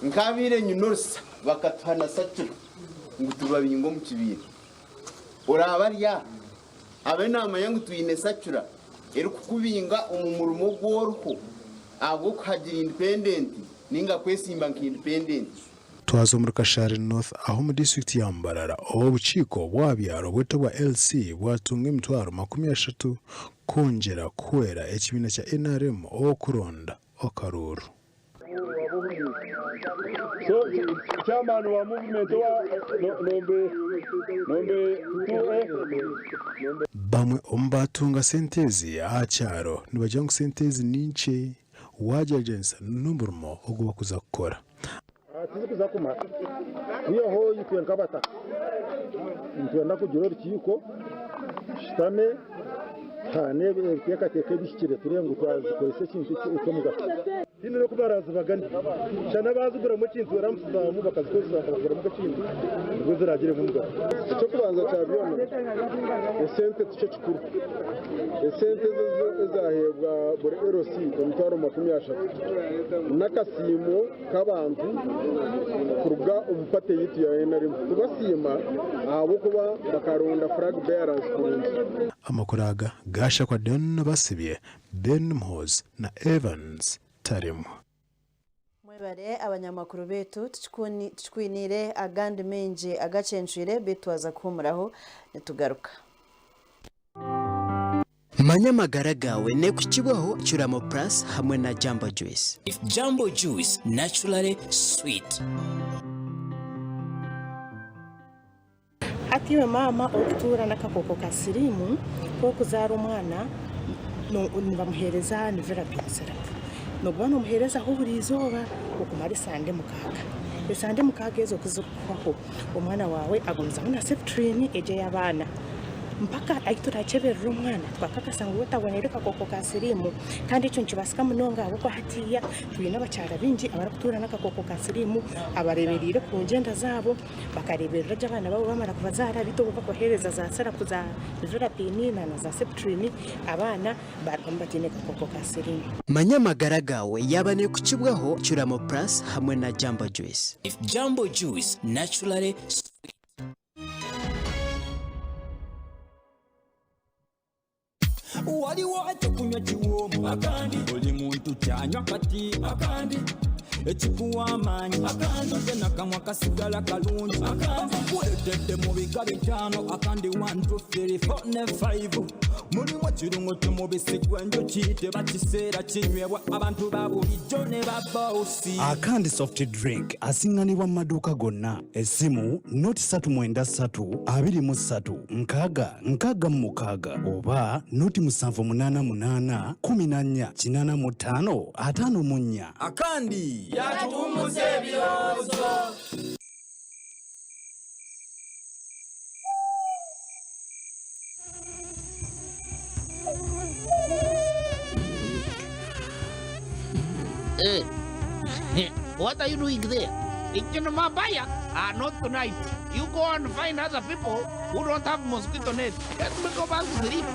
nkabaire nyine orusa bakatuha na sacura ngu tubabinge omu kibiina. Oraaba ari aha abe namanya ngu twine sacura erikukubinga omu murimo ogu oriho ahabw'okuhagira independent ninga kwesimba nka independent. Twaza omuri Kashari North aho omu disiturikiti ya Mbarara obukiiko bw'aha byaro bwaitu obwa LC bwatunga emitwaro 30 kwongyera kuhwera ekibiina kya NRM okuronda akaruuru. So chairman wa movement wa nombe nombe 2A. Bamwe omu baatunga sente ezi aha kyaro nibagira ngu sente ezi ni nkye waagyeragyeranisa n'omurimo ogu barikuza kukora. Tizikuza kumara. Kwihaho itwe nk'abataka nitwenda kugira orukiiko tushutame tuhane ebiteekateeko ebihikire tureebe ngu twazikoresa ekintu eky'omugasho. Tihaine n'oku baraazibagane. Shana baaziguramu ekintu baramusizamu bakazikozesa bakaguramu nk'ekintu nibwo ziraagiremu omugasho. Eky'okubanza kya byona, esente tikyo kikuru. Esente ezo ezaheebwa buri LC emitwaro 30 n'akasiimo k'abantu kuruga omu pate yaitu ya NRM kubasiima ahabw'okuba bakaronda flag bearers kurungi. Amakuru aga gaashakwa Don Basibye, Ben Muhoozi na Evans Taremwa. Mwebare abanyamakuru baitu, tukikwiniire agandi maingi agacencwire beitu twaza kuhuumuraho nitugaruka. Manya amagara gaawe n'ekukibwaho Curamo Plus hamwe na Jambo Juice. Jambo Juice, naturally sweet. Hati iwe maama orikutuura n'akakooko ka siriimu, ku orikuzaara omwana nibamuheereza Nevirapine syrup. Nooguba noomuheerezaho buri izooba okumara esande mukaaga. Esande mukaaga ezo ku zirikuhwaho, omwana waawe agumizamu na Septrin egyo ey'abaana mpaka ahu turakyeberera omwana twakakasa ngu we taboniire kakooko ka siriimu. Kandi ekyo nikibaasika munonga ahabw'okuba hatiiya twine abakyara baingi abarikutuura n'akakooko ka siriimu abareebereire kurungi enda zaabo. Bakareeberera gye abaana baabo baamara kubazaara beitu obwo bakubaheereza za syrup za Nevirapine na za Septrin abaana baarugamu bataine kakooko ka siriimu. Manya amagara gaawe yaaba neekukibwaho Curamo Plus hamwe na Jambo Juice. Jambo Juice, naturally sweet. Waliwo ekyokunywa kiwoomu akandi buli muntu kyanywa kati akandi ekikuwa amaanyi akandi ate nakamwa kasigala kalungi akandi bakukuletedde mu bika bitaano akandi 1 2 3 4 ne 5 mulimu ekirungo ky'omubisi gw'enjuki tebakiseera kinywebwa abantu ba bulijjo ne ba bawusi. Akandi soft drink asinganibwa mu maduuka gonna. Essimu noti 393 23 6 66 oba noti 788 14 85 54. Akandi yatuwummuza ebirowoozo. Eh, what are you doing there? In Mabaya? Ah, not tonight. You go and find other people who don't have mosquito net. Let me go back to sleep.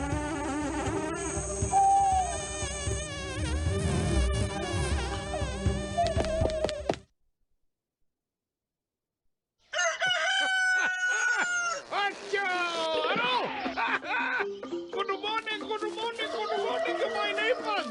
Good morning, good morning, good morning, my neighbors.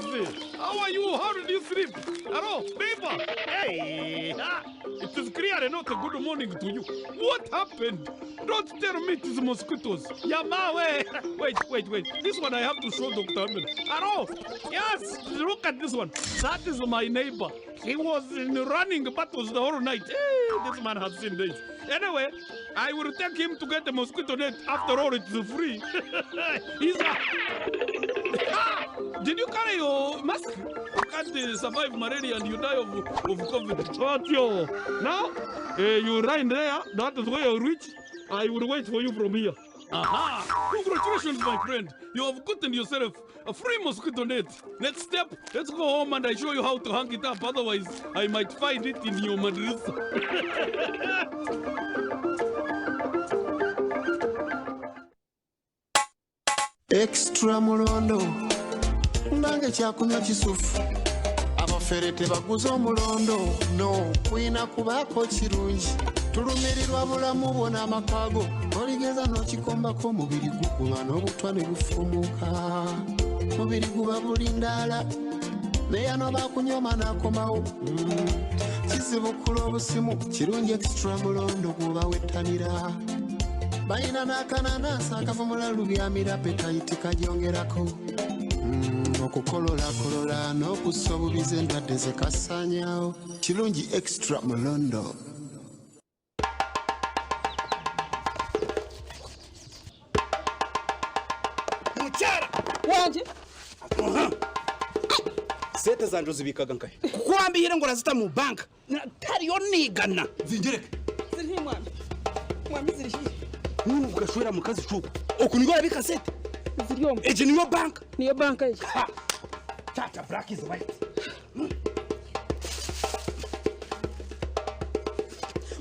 How are you? How did you sleep? Hello, neighbor. Hey, ah, it is clearly not a good morning to you. What happened? Don't tell me it is mosquitoes. Yamawe. Wait, wait, wait. This one I have to show Dr. Amina. Hello. Yes, look at this one. That is my neighbor. He was in running battles the whole night. Hey, this man has seen days. Anyway, I will take him to get the mosquito net. After all, it's free. He's a... Ah! Did you carry your mask? You can't survive malaria and you die of COVID. Otio. Now, you run there. That is where you reach. I will wait for you from here. Aha! Congratulations, my friend. You have gotten yourself a free mosquito net. Next step, let's go home and I show you how to hang it up. Otherwise, I might find it in your madrasa. Extra Mulondo. Nange kyakunywa kisufu abafere tebaguza omulondo no kuyina kubaako kirungi tulumirirwa bulamu bwo n'amaka go oligeza n'okikombako omubiri gukuba n'obutwa ne bufumuka mubiri guba bulindaala neyano bakunyoma n'akomawo kizibukula obusimu kirungi extra mulondo gwoba wettanira balina n'akananansi akavumula lubyamira petayiti kagyongerako okukololakolola n'okussa obubizi endwadde zekasaanyaawo kirungi extra mulondo. Mukyara wanje. Sente zanje ozibikaga nkahe? Kuko wambihire ngo urazita mu banka tariyo nigana zingereke. Ziri mwami, mwami, ziri hiya. Nunu ugashwera mukazi shuka oku niyo arabika sente. Ziri omu. Egi niyo banka. Niyo banka egi. Tata, black is white.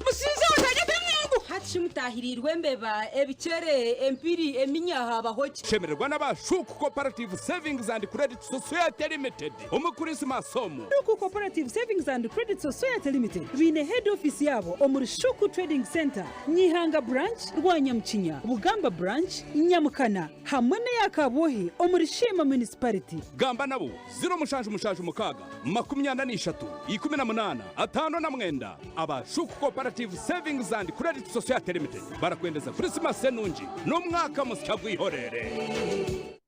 Musinza watagete mwangu hati shimutahirirwe embeba, ebicere, empiri, eminyaha bahoki. Shemererwa n'abashuku Cooperative Savings and Credit Society Limited omu Christmas omu. Shuku Cooperative Savings and Credit Society Limited biine head office yabo omuri Shuku Trading Center, Nyihanga Branch, Rwanyamukinya, Bugamba Branch, Nyamukana hamwe n'eya Kabwohe omuri Sheema Municipality. Gamba nabo 076 43 18 59. Abashuku Cooperative Savings and Credit Society Limited barakwendeza Christmas enungi n'omwaka musya gwihorere.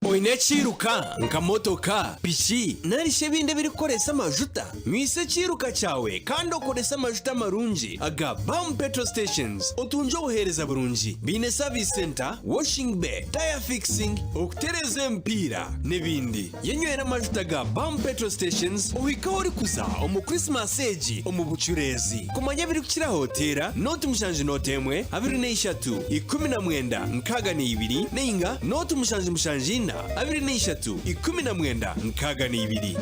Oine ekiiruka nka motoka, piki narishi ebindi ebirikukoresa amajuta? Nywisa ekiiruka kyawe kandi okorese amajuta amarungi aga Bam Petrol Stations otungye obuheereza burungi. Baine service centre, washing bay, tyre fixing, okutereeza emipiira n'ebindi. Yenywere amajuta ga Bam Petrol Stations ohike ahu orikuza omu Krisimasi egi omu bucureezi. Kumanya ebirikukiraho teera nooti mushanju nooti emwe, 23, 19, 62 nainga nooti mushanju mushanju ina, 23, 19, 62.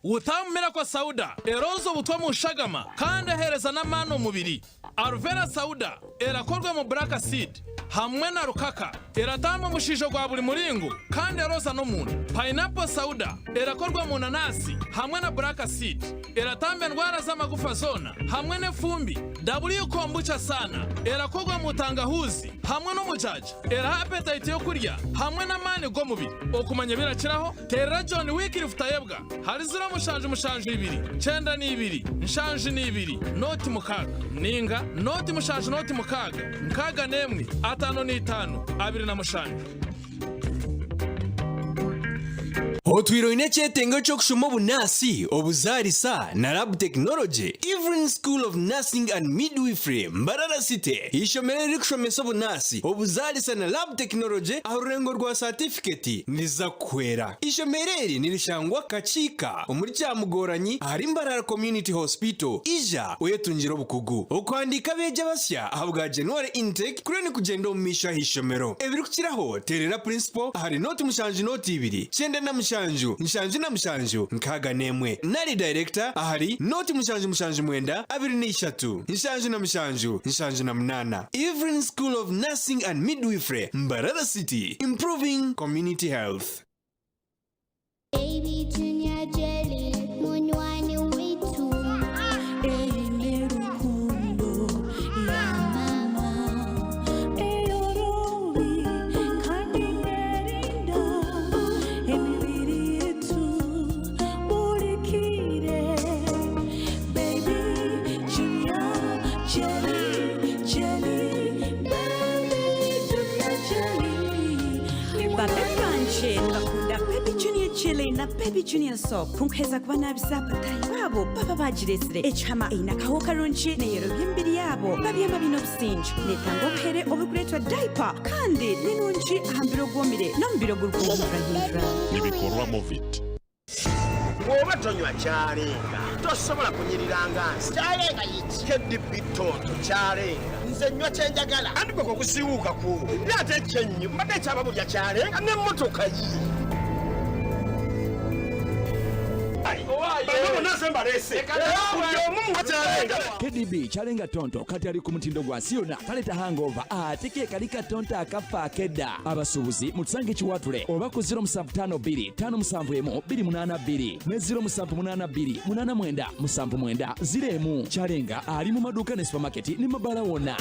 Utamu Miracle Sauda eroza obutwa omu shagama kandi eheereza n'amaani omubiri. Aluvera Sauda erakorwa omu Black Seed hamwe na rukaka. Eratamba omushaija gwa buri muringo kandi eroza n'omunda. Pineapple Sauda erakorwa omu nanasi hamwe na Black Seed. Eratamba endwara z'amagufa zoona hamwe n'efumbi. W Kombucha Sana erakorwa omu tangahuuzi hamwe n'omujaja. Eraha apetayiti y'okurya hamwe n'amaani g'omubiri. Okumanya ebirakiraho, teerera John Wycliffe Tayebwa ahari 072 92 72 06 nainga 0 06 61 55 27. Otwire oine ekyetengo ky'okushoma obunaasi, obuzaarisa na lab technology? Evelyn School of Nursing and Midwifery, Mbarara City, eishomero eririkushomesa obunaasi, obuzaarisa na lab technology aha rurengo rwa saatifiketi niriza kukuhwera. Eishomero eri nirishangwa Kakiika omuri Kyamugoranyi ahari Mbarara Community Hospital. Ija oyetungire obukugu. Okuhandiika abeegi abasya ahabwa January intake kuriyo nikugyenda omu maisho aha ishomero. Ebirikukiraho teerera Principal ahari nooti 7 nooti 2 97 77 61 nari Director ahari nooti 7 7 9 23 77 78. Evelyn School of Nursing and Midwifery, Mbarara City, improving community health. Baby Junior Jelly, munywani witu. Eine rukundo ya mama eyorobi kandi nerinda emibiri yetu bulikire. Baby Junior Jelly, Jelly, Baby Junior Jelly. Babebi banje nibakunda Baby Junior Jelly na Baby Junior Soap kunkuheza kuba nabisa abatahi babo baba bagiresire ekihama eine akaho karungi neyerobya emibiri yabo babyama bine obusinge netanga obuhere oburikureetwa diaper kandi ninungi aha mubiri ogwomire n'omubiri ogurikuhindurahindura. Nibikorwa Movit. Bw'oba tonywa kyalenga tosobola kunyirira nga nsi. Kyalenga yiki KDB toto kyalenga nze nywa kyenjagala andi gwe kusiiwuuka ku naye ate ekyenyi mbadde ekyababulya kyalenga n'emmotoka yi. Bano bonna nze mbaleese. Buli omu muwe kyalenga. KDB kyalenga tonto kati ali ku mutindo gwa nsi yonna taleeta hangover ate ke kali katonto akafa akedda abasuubuzi mutusange kiwatule oba ku 0752 571 282 ne 0782 89 79 01 kyalenga ali mu maduuka ne supamaketi ne mabaala wonna.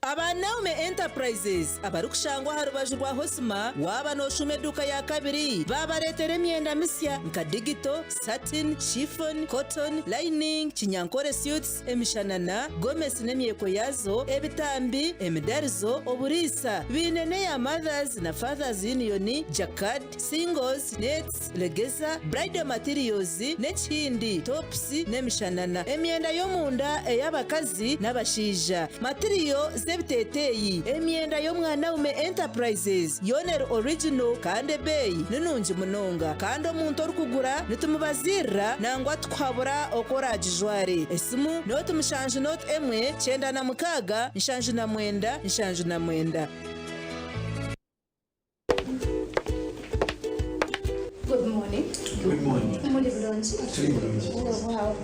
Aba Naume Enterprises abarikushangwa aha rubaju rwa Hosima waaba nooshuma eduuka ya kabiri baabareetera emyenda misya nka digito, satin, chiffon, cotton, lining, kinyankore suits, emishanana, gomesi n'emyeko yaazo, ebitambi, emidarizo, oburiisa. Baine n'eya Mothers na Fathers Union, jacquard, singles, nets, legeza, bridal materials n'ekindi, tops n'emishanana. Emyenda y'omunda ey'abakazi n'abashaija. Matiriyo z'ebiteeteeyi, emyenda y'Omwanaume Enterprises yoona eri original kandi ebeeyi ni nungi munonga. Kandi omuntu orikugura nitumubaziirira nangwa tukuhabura oku oraagijware. Esimu nooti mushanju nooti emwe, 96, 79, 79. Good morning. Good morning. Muli bulungi? Tuli bulungi. Oh, wow.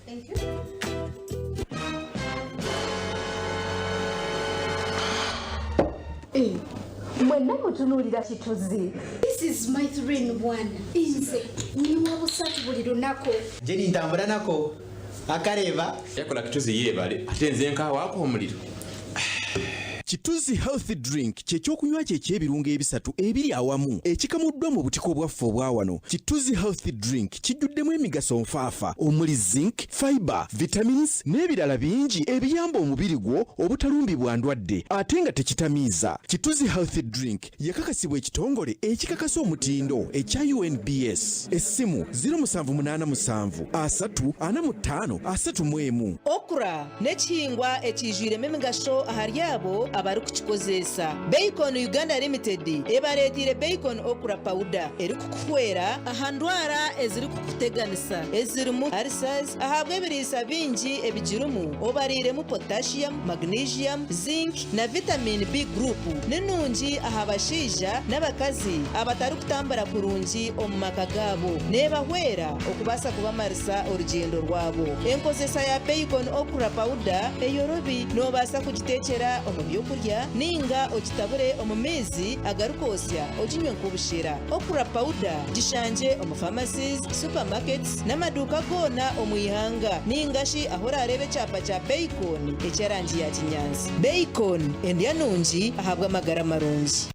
Thank you. Eh, mwenna mutunuulira kituzi. This is my 3 in 1. Nze nywa busatu buli lunaku. Nje nintambura nako akareba. Yakola kituzi yeebale ate nze nkawaako omuliro. Kituzi Health Drink kye kyokunywa kye eky'ebirungo ebisatu ebiri awamu ekikamuddwa mu butiko bwaffe obwa wano. Kituzi Health Drink kijjuddemu emigaso nfaafa omuli zinc, fiber, vitamins n'ebirala bingi ebiyamba omubiri gwo obutalumbibwa ndwadde ate nga tekitamiiza. Kituzi Health Drink yakakasibwa ekitongole ekikakasa omutindo ekya UNBS. Essimu 0787 3 45 31. Okra n'ekihingwa ekiijwiremu emigasho ahari abo abarikukikozesa. Bacon Uganda Limited ebareeteire Bacon Okra Powder erikukuhwera aha ndwara ezirikukuteganisa ezirimu ulcers ahabw'ebiriisa bingi ebigirimu obariiremu potassium, magnesium, zinc na vitamin B group. Ni nungi aha bashaija n'abakazi abatarikutambura kurungi omu maka gaabo. Neebahwera okubaasa kubamarisa orugyendo rwabo. Enkozesa ya Bacon Okra Powder eyorobi. Noobaasa kugiteekyera omu by'okurya nainga ogitabure omu maizi agarikwotsya oginywe nk'obushera. Okra Powder gishangye omu pharmacies, supermarkets n'amaduuka goona omu ihanga nainga shi ahu oraareebe ekyapa kya Bacon eky'erangi ya kinyaatsi. Bacon, endya nungi ahabw'amagara marungi.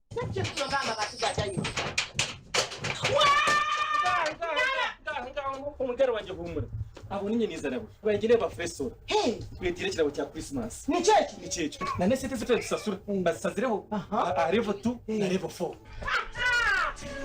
Omukyara wangye humura. Abo ninye niza nabo. Bagire bafesora. Twetire ekirabo kya Christmas. Nikyo eki? Nikyo ekyo. Na n'esente zitwe tusasura. Bazisazireho. Aha level 2 na level 4.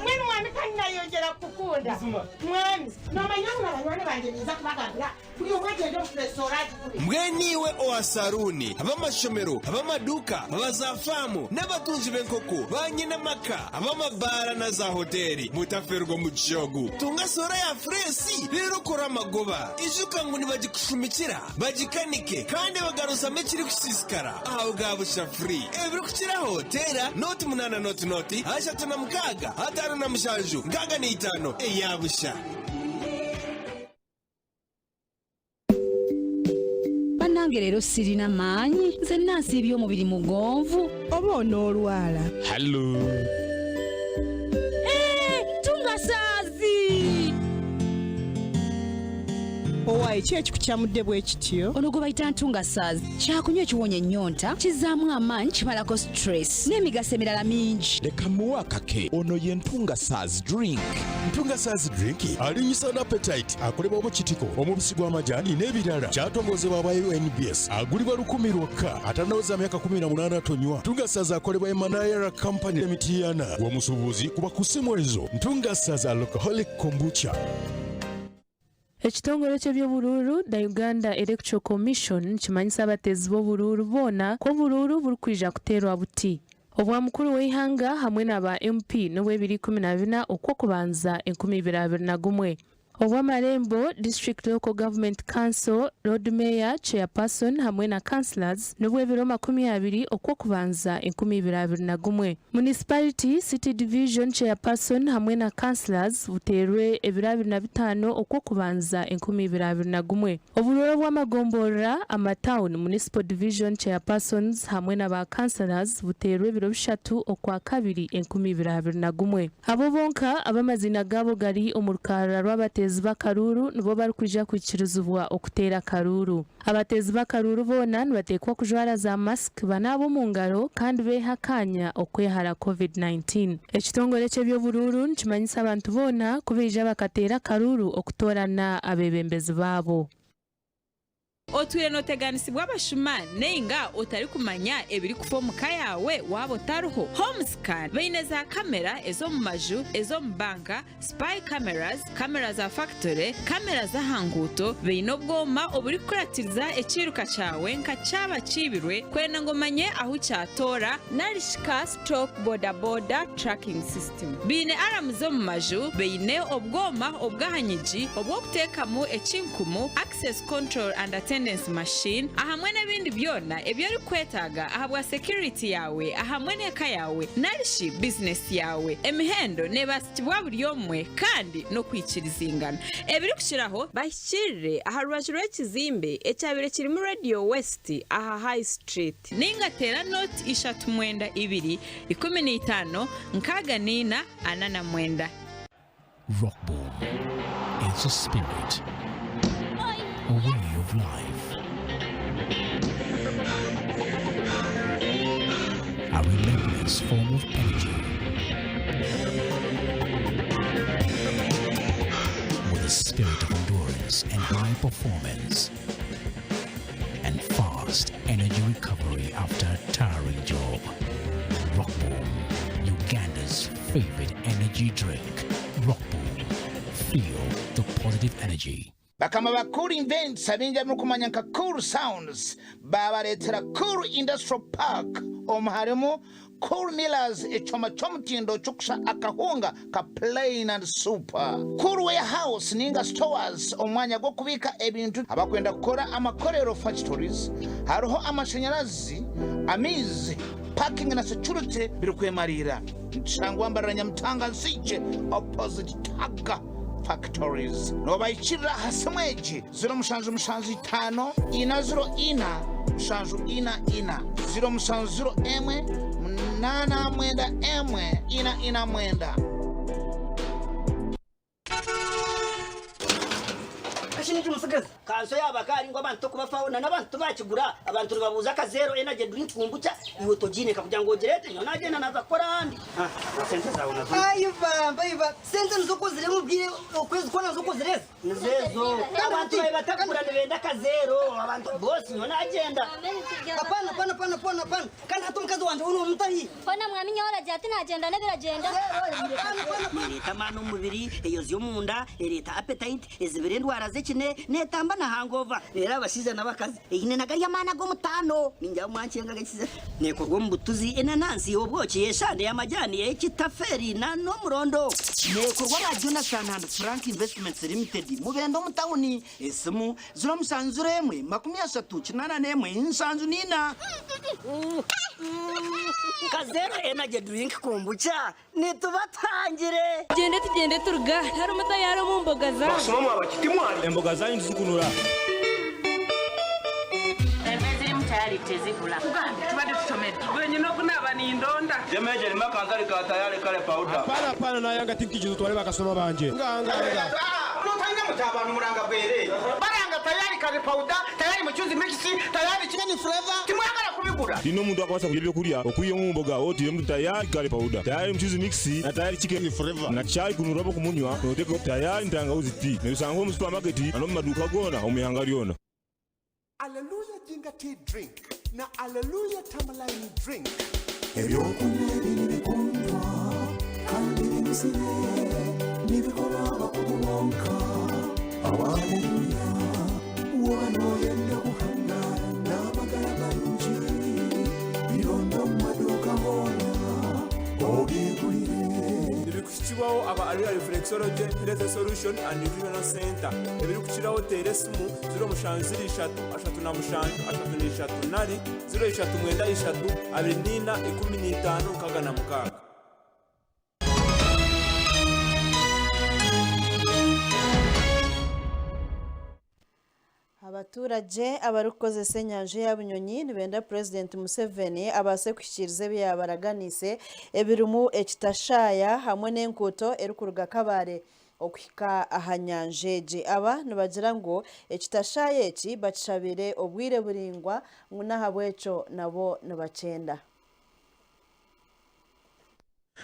Mbwenu mwami kandi nayongyera kukukunda. Buzima. Mwami, nomanya ngu na banywani bangye ninza kubagambira buri omwe agyende omu fresora agigure. Mbwenu iwe owa saruuni, ab'amashomero, ab'amaduuka, aba zaafaamu n'abatungi b'enkoko, baanyinamaka, ab'amabaara na zaahoteeri, mutafeerwa omugisha ogu. Tunga soora ya fureesi reero okore amagoba. Ijuka ngu nibagikushumikira, bagikanike kandi bagaruzamu ekirikusiisikara aha bwa busha free. Ebirikukiraho teera nooti munaana nooti nooti ashatu na mukaaga ataano na mushanju nkaaga na itaano eya busha. Banange leero sirina maanyi nze nansiibye omubiri mugonvu. Oba onoolwala. Hallo. Eh, tungasaazi. Owaaye ki ekikukyamudde bwe kityo? Ono gwe bayita ntungasaazi kyakunywa ekiwonya ennyonta, kizzaamu amaanyi, kimalako stress n'emigaso emirala mingi. Leka mmuwe akake, ono ye Ntungasaazi drink. Ntungasaazi drink alinyisa n'appetite, akolebwa mu kitiko, omubisi gw'amajaani n'ebirala. Kyatongozebwa aba UNBS, agulibwa lukumi lwokka. Atannaweza myaka 18 tonywa. Ntungasaazi akolebwa Emanayera Company e Mityana. Gwe omusuubuzi kuba ku ssimu ezo. Ntungasaazi alcoholic kombucha. Ekitongore ky'eby'oburuuru, The Uganda Electoral Commission, nikimanyisa abateezi b'oburuuru boona ku oburuuru burikwija kuteerwa buti. Obwa mukuru w'eihanga hamwe na ba MP n'obw'ebiro 14 Okw'okubanza 2021. Obw'amarembo, District Local Government Council, Lord Mayor, Chairperson hamwe na Councillors n'obw'ebiro 20 Okwokubanza 2021. Municipality, City Division Chairperson hamwe na Councillors buteerwe ebiro 25 Okwokubanza 2021. Oburuuru obw'amagomborora, ama Town, Municipal Division Chairpersons hamwe na ba Councillors buteerwe ebiro bishatu Okwakabiri 2021. Abo bonka ab'amaziina gaabo gari omu rukarara rw'abateezi b'akaruuru nibo barikwija kwikirizibwa okuteera akaruuru. Abateezi b'akaruuru boona nibateekwa kujwara za mask, banaabe omu ngaro kandi beehe akaanya okwehara Covid 19. Ekitongore eky'eby'oburuuru nikimanyisa abantu boona ku baija bakateera akaruuru okutoorana abeebembezi baabo. Otwire nooteganisibwa abashuma nainga otarikumanya ebirikufa omu ka yaawe waaba otariho? Homescan baine za kamera ez'omu maju, ez'omu banka, spy cameras, kamera za fakitore, kamera z'aha nguuto, baine obwoma oburikukuratiriza ekiiruka kyawe nka kyaba kiibirwe kwenda ngu omanye ahu kyatoora, nari shi car stop boda boda tracking system. Baine aramu z'omu maju, baine obwoma obw'aha nyigi obw'okuteekamu ekinkumu, access control and attendance machine, ahamwe n'ebindi byona ebi orikwetaaga ahabwa security yaawe ahamwe n'eka yaawe nari shi bizinesi yaawe. Emihendo neebaasikibwa buri omwe kandi n'okwikirizingana. Ebirikukiraho, Bahikirire aha rubaju rw'ekizimbe ekyabaire kirimu Radio West aha High Street. Nainga teera nooti ishatu mwenda ibiri, 15, 64, 49. Rockboom is a spirit, a way of life, a relentless form of energy. With a spirit of endurance and high performance, and fast energy recovery after a tiring job. Rockboom, Uganda's favorite energy drink. Rockboom, feel the positive energy. Bakama ba Cool Invents abingi abarikumanya nka Cool Sounds baabareetera Cool Industrial Park omu harimu Cool Millers ekyoma ky'omutindo ky'okusha akahunga ka Plain and Super, Cool Warehouse ninga Stores omwanya gw'okubiika ebintu abakwenda kukora amakorero, factories, hariho amashanyarazi, amaizi, parking na security birikwemariira. Nitushangwa Mbarara Nyamutanga Nsiikye opposite Tagga Factories. Noobahikirira aha simu egi, 0775 404 744, 0701 891 449. Kanso yaaba akaari ngu abantu tokubafaho na n'abantu tibakigura abantu nibabuuza aka zero energy drink kombucha iwe togiine kugira ngu ogireete nyowe nagyenda naaza kukora ahandi. Ah, na sente zaawe nazo. Ai bamba iba sente nizo okozire mubwire okwezi kwona nizo okozire ezi Nizo ezo abantu babe batakugura nibenda aka zero abantu bosi nyowe nagyenda. Apana apana apana apana apana kandi hati omukazi wangye we nomutahi. Hoona mwami nyowe oragira ati nagyenda n'ebiragyenda. Nereeta amaani omu mubiri, eyozya omunda, ereeta appetite, Ezibira endwara z'ekine neetamba na hangover. Reero abashaija n'abakazi eine na gari amaani ag'omutaano. Ningira ngu mwankyenga agakiza. Neekorwa omu butuzi, enanansi, obwoki, eshande, amajaani, ekitafeeri na n'omurondo. Neekorwa aba Jonathan and Frank Investments Limited, Mubende omu tauni. Esimu, 071 30 81 74. Kazero Energy Drink Kombucha Nitubatangire. Tugyende tugyende turuge aha tiharimu tayari omu mboga zanyu. Basoma mwabaki timwari. Emboga zanyu tizikunura. Enva ezirimu tayari tezibula. Kugambye tubadde tutomera. Bwenyine ogunaaba nindonda. Jemeje lima kanzali ka tayari kale powder. Hapana hapana nayanga tinkijizo twale bakasoma banje. Nga nga nga. Notalina muti abantu muranga bwerere. Baranga tayari kare powder, tayari muchuzi mix, tayari chicken flavor. Timwagala kubigura. Lino omuntu akubasa kulya ebyokurya okwiha omu mboga otiremu tayari kale powder, tayari muchuzi mix na tayari chicken flavor na chai kunura kumunywa noteka tayari ntangawuzi tea nebisangwa omu supermarket na n'omu maduuka goona omu ihanga ryona. Aleluya Ginger Tea Drink na Aleluya Tamaline Drink. Ebyokunywa ebi nibikundwa kandi binuzire, nibikorwa abakugu bonka. Aleluya, waaba nooyenda kuhangaara n'amagara marungi, bironde omu maduuka hoona obyegurire. Nibikuhikibwa. Nibiteekibwaho aba Aleluya Reflexology Health Solution and Nutritional Centre. Ebirikukiraho teera esimu 07 03 37 33 nari 03 93 24 15 66. Abaturagye abarikukozesa enyanja eya Bunyonyi nibenda Purezidenti Museveni abaase kuhikiiriza ebi yaabaraganiise ebirimu ekitashaya hamwe n'enkuuto erikuruga Kabale okuhika aha nyanja egi. Aba nibagira ngu ekitashaya eki bakishabire obwire buraingwa ngu n'ahabw'ekyo nabo nibakyenda.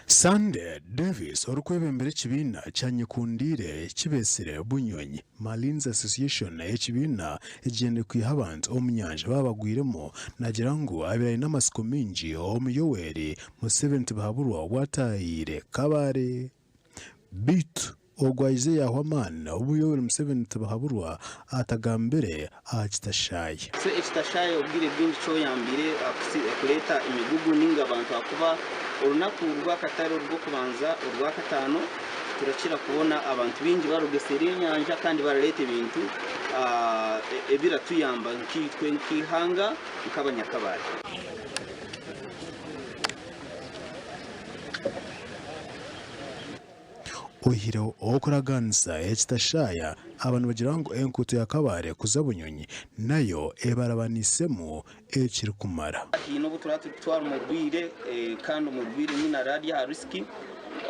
Sunday Davis orikwebembera ekibiina kya Nyekundiire kibetsire Bunyonyi Marines Association ekibiina ekigyendereire kwiha abantu omu nyanja baaba bagwiremu nagira ngu abaire aine amatsiko maingi omu Yoweri Museveni Tibuhaburwa obu ataahiire Kabale beitu ogwo aije yaahwa amaani obu Yoweri Museveni Tibuhaburwa atagambire aha kitashaayi. So ekitashaayi obwire bwingi kyoyambire kureeta emigugu ninga abantu ahakuba orunaku rw'akatare orw'okubanza orwakataano turakira kubona abantu baingi baruga eseeri y'enyanja kandi barareeta ebintu ebiratuyamba nkaitwe nk'eihanga nk'abanyakabare. Oihireho okuraganisa ekitashaya, aba nibagira ngu enkuuto ya Kabale kuza Bunyonyi nayo ebarabanisemu ekirikumara. Haine obu turaba turikutwara omurwaire kandi omurwaire nyine araba ari aha risiki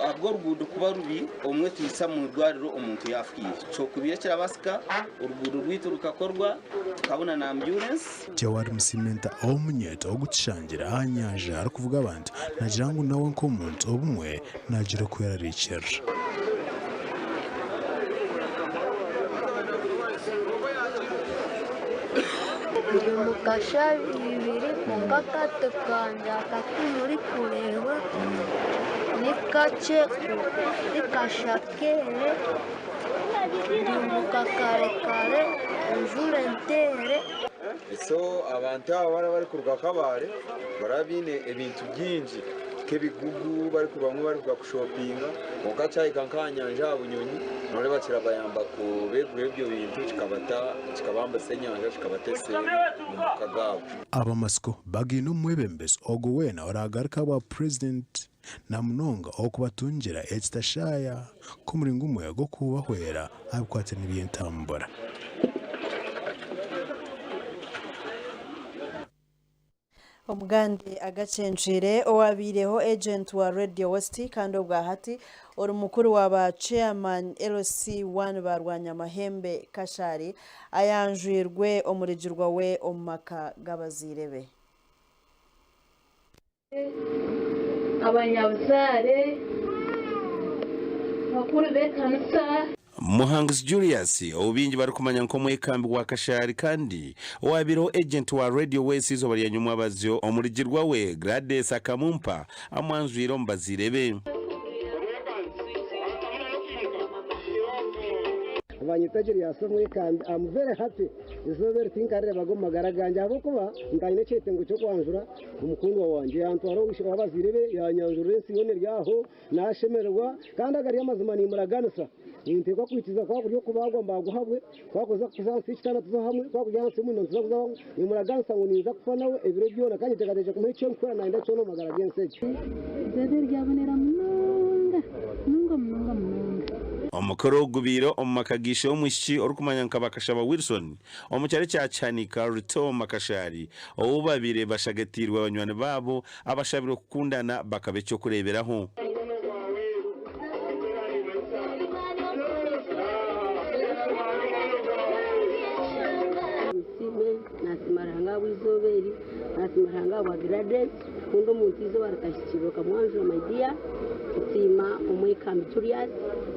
ahabw'oruguudo kuba rubi obumwe tuhitsya omu irwariro omuntu yaafiire. Kyokubaire kirabaasika oruguudo rwaitu rukakorwa tukabona na ambyurensi. Jawad Musimenta omunyeeto ogukishangira aha nyanja arikuvuga abantu nagira ngu nawe nk'omuntu obumwe nagira okwerarikirira. Ndi omu kasha ibiri kwonka akaato kangye aka timurikureeba ni kakye ti kasha keere ndi omuka karekare enjura enteere. So abantu aba baraba barikuruga Kabale baraba baine ebintu bingi nk'ebigugu bamwe barikuruga kushopinga kwonka kyahika nk'aha nyanja aha Bunyonyi noreeba kirabayamba kubeegura ebyo bintu kikabambutsa enyanja kikabata eseeri omu maka gaabo. Abamatsiko bagaine omwebembezi ogwo weena oragaruke ahabwa Purezidenti na munonga okubatungira ekitashaya nk'omuringo gumwe gw'okubahwera aha bikwatiraine by'entambura. Omugandi agacencwire owabaireho agent wa Radio West kandi obwahati ori mukuru wa ba chairman LC1 ba Rwanyamahembe Kashari ayanjwirwe omurigirwa we omu maka g'abazaire be. Abanyabuzaare, bakuru b'ekanisa. Muhanguzi Julius, ou baingi barikumanya nk'omwekambi wa Kashari kandi owabaireho agent wa Radio West eizooba rya nyomwabazyo, omurigirwa we Gladys Akamumpa amwanjwire omu bazaire be. Banyeta Julius Omwekambi, am very happy eizooba eri tinkarirebaga omu magara gangye ahabw'okuba ntanyine ekyetengo ky'okwanjura Omukundwa wangye yantwara ow'abazaire be, yaanyanjurira ensi yoona eri aho, naashemererwa, kandi agari amazima nimmuraganisa. Ninteekwa kwikiriza ku kuri okubaagwa mbaaguhabwe, ku arikuza kuza ahansi y'ekitanda tuze hamwe, ku arikuza ahansi y'omuriro nituza kuza hamwe. Nimmuraganisa ngu ninza kufa nawe ebiro byona, kandi nyeteekateekire kumuha eki arikukora naayenda kyona omu magara g'ensi egi. Eizooba ryabonera munonga munonga munonga munonga. Omukoro gubaire omu maka g'ishe w'omwishiki orikumanywa nka Bakashaba Wilson Omu kyaro kya Kyanika, Rutooma, Kashari, ou babaire bashagatiirwe banywani baabo abashabirwe kukundana bakaba eky'okureeberaho. Musiime, nasiima Ruhanga ahabw'eizooba eri, nasiima Ruhanga ahabwa Gladys, kukunda omuntu eizooba rikahikirira okamwanjura my dear, nsiima omwekambi Julius,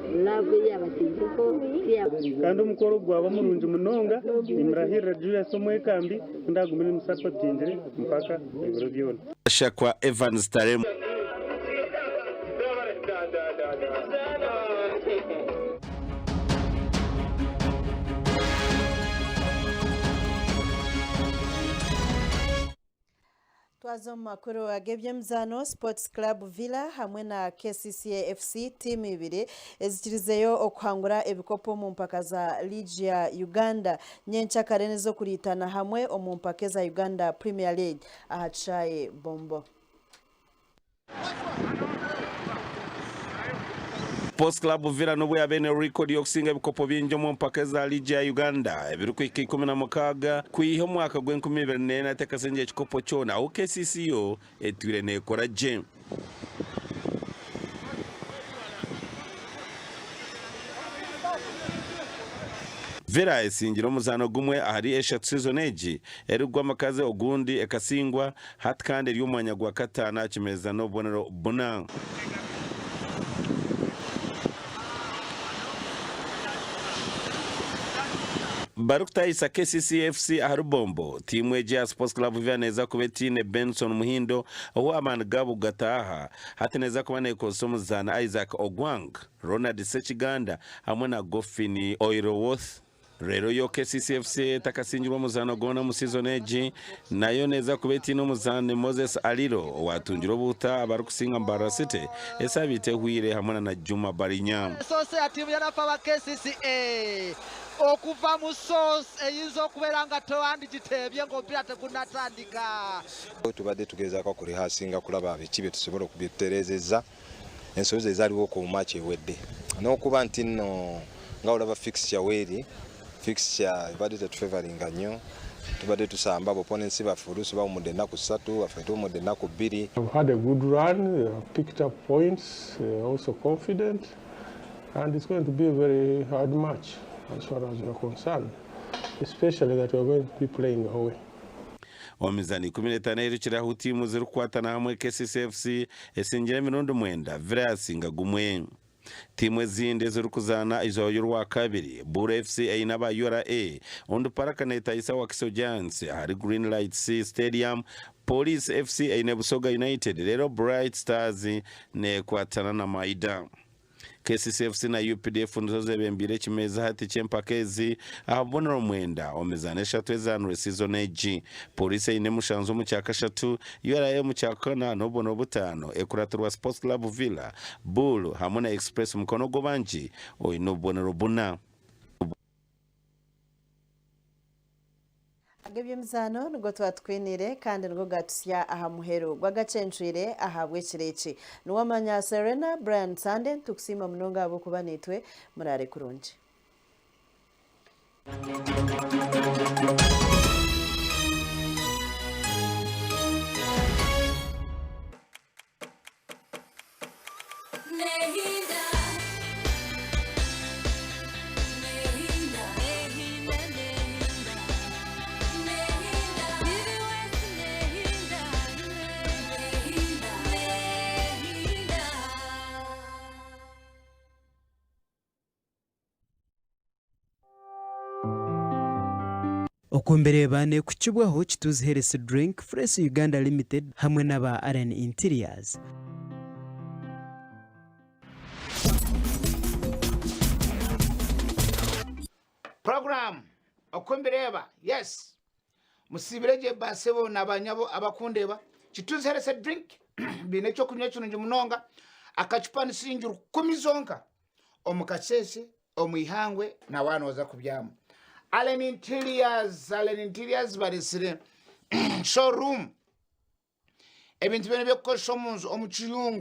love ei yabateireho. Kandi omukoro ogu gwaba murungi munonga, nimurahirira Julius Omwekambi ku ndagume nimusapotingire mpaka ebiro byona. Shakwa Evans Taremwa. Twaza omu makuru ag'eby'emizaano, Sports Club Villa hamwe na KCCA FC tiimu ibiri ezikirizeyo okuhangura ebikopo omu mpaka za liigi ya Uganda nyenkyakare n'ez'okuriitana hamwe omu mpaka eza Uganda Premier League aha kishaayi Bombo. Sports Club Villa n'obu yaaba eine record y'okusinga ebikopo bingi omu mpaka eza liigi ya Uganda ebirikuhika 16 kwiha omwaka gw'enkumi ibiri n'ena tekasingire kikopo kyona ahu KCC yo etwire neekora gye. Villa esingire omuzaano gumwe ahari eshatu sizoni egi erikugwa amakazi ogundi ekasingwa Hati kandi eri omu mwanya gwa kataano aha kimeeza n'obubonero buna. Barikutahisa KCC FC aha Rubombo, tiimu egi eya Sports Club Villa neeza kuba etaine Benson Muhindo ou amaani gaabo gataaha. Hati neeza kuba neekozesa omuzaani Isaac Ogwang, Ronald Ssekiganda hamwe na Goffin Oirowoth. Reero yo KCC FC etakasingirwe omuzaano gwona omu sizoni egi, nayo neeza kuba etaine omuzaani Moses Aliro owaatungire obuhuta abarikusinga Mbarara City esaabiiti ehweire hamwe na Juma Barinya. Soose ya tiimu ya Nafa aba KCCA okuva mu source eyinza okubeera nga tewandigiteebye ng'omupiira tegunnatandika. Tubadde tugezaako kurihasinga kulaba biki byetusobola okubitutereezezza ensobi ze ezaliwo ku match ewedde n'okuba nti nno nga olaba fixture weeri fixture ebadde tetufavoringa nnyo tubadde tusamba aba opponents baffe oluusi bawumudde ennaku ssatu affe tuwumudde ennaku bbiri. Have had a good run, they have picked up points, they are also confident and it's going to be a very hard match as far as we are concerned, especially that we are going to be playing away. Omu mizaano 15 eyerukire ahu tiimu zirikukwatana hamwe KCC FC esingire emirundi mwenda, Villa yasinga gumwe. Tiimu ezindi ezirikuzaana eizooba ry'orwakabiri, Bul FC eine aba ura, Onduparaka neetahisa Wakiso Giants ahari Green Lights Stadium, Police FC eine Busoga United reero Bright Stars neekwatana na Maida. KCC FC na UPDF nizo zebembeire ekimeeza hati ky'empaka ezi aha bubonero mwenda omu mizaano eshatu ezaanirwe sizoni egi. Pooriisi eine mushanju omu kyakashatu, URA omu kyakana n'obubonero butaano ekuratirwa Sports Club Villa, Bull hamwe na Express Mukono Gobangi oine obubonero buna. Ag'eby'emizaano nigo twatukwiniire kandi nigo gaatusya aha muheru gw'agacencwire ahabw'ekiro eki. Niwamanya Serena Brian Sande, nitukusiima munonga ahabw'okuba naitwe. Muraare kurungi. Okwombereeba nekukibwaho Kituzi Health Drink, Fresh Uganda Limited hamwe n'aba Allen Interiors. Program oku mbireeba yes musiibire gye basebo na banyabo abakundeeba Kituzi Health Drink biine ekyokunywa kirungi munonga akacupa ni siringi rukumi zonka omu kasheeshe omu ihangwe na waaba nooza kubyama. Allen Interiors, Allen Interiors baresire showroom ebintu byona eby'okukozesa omu nju omu kiyungu.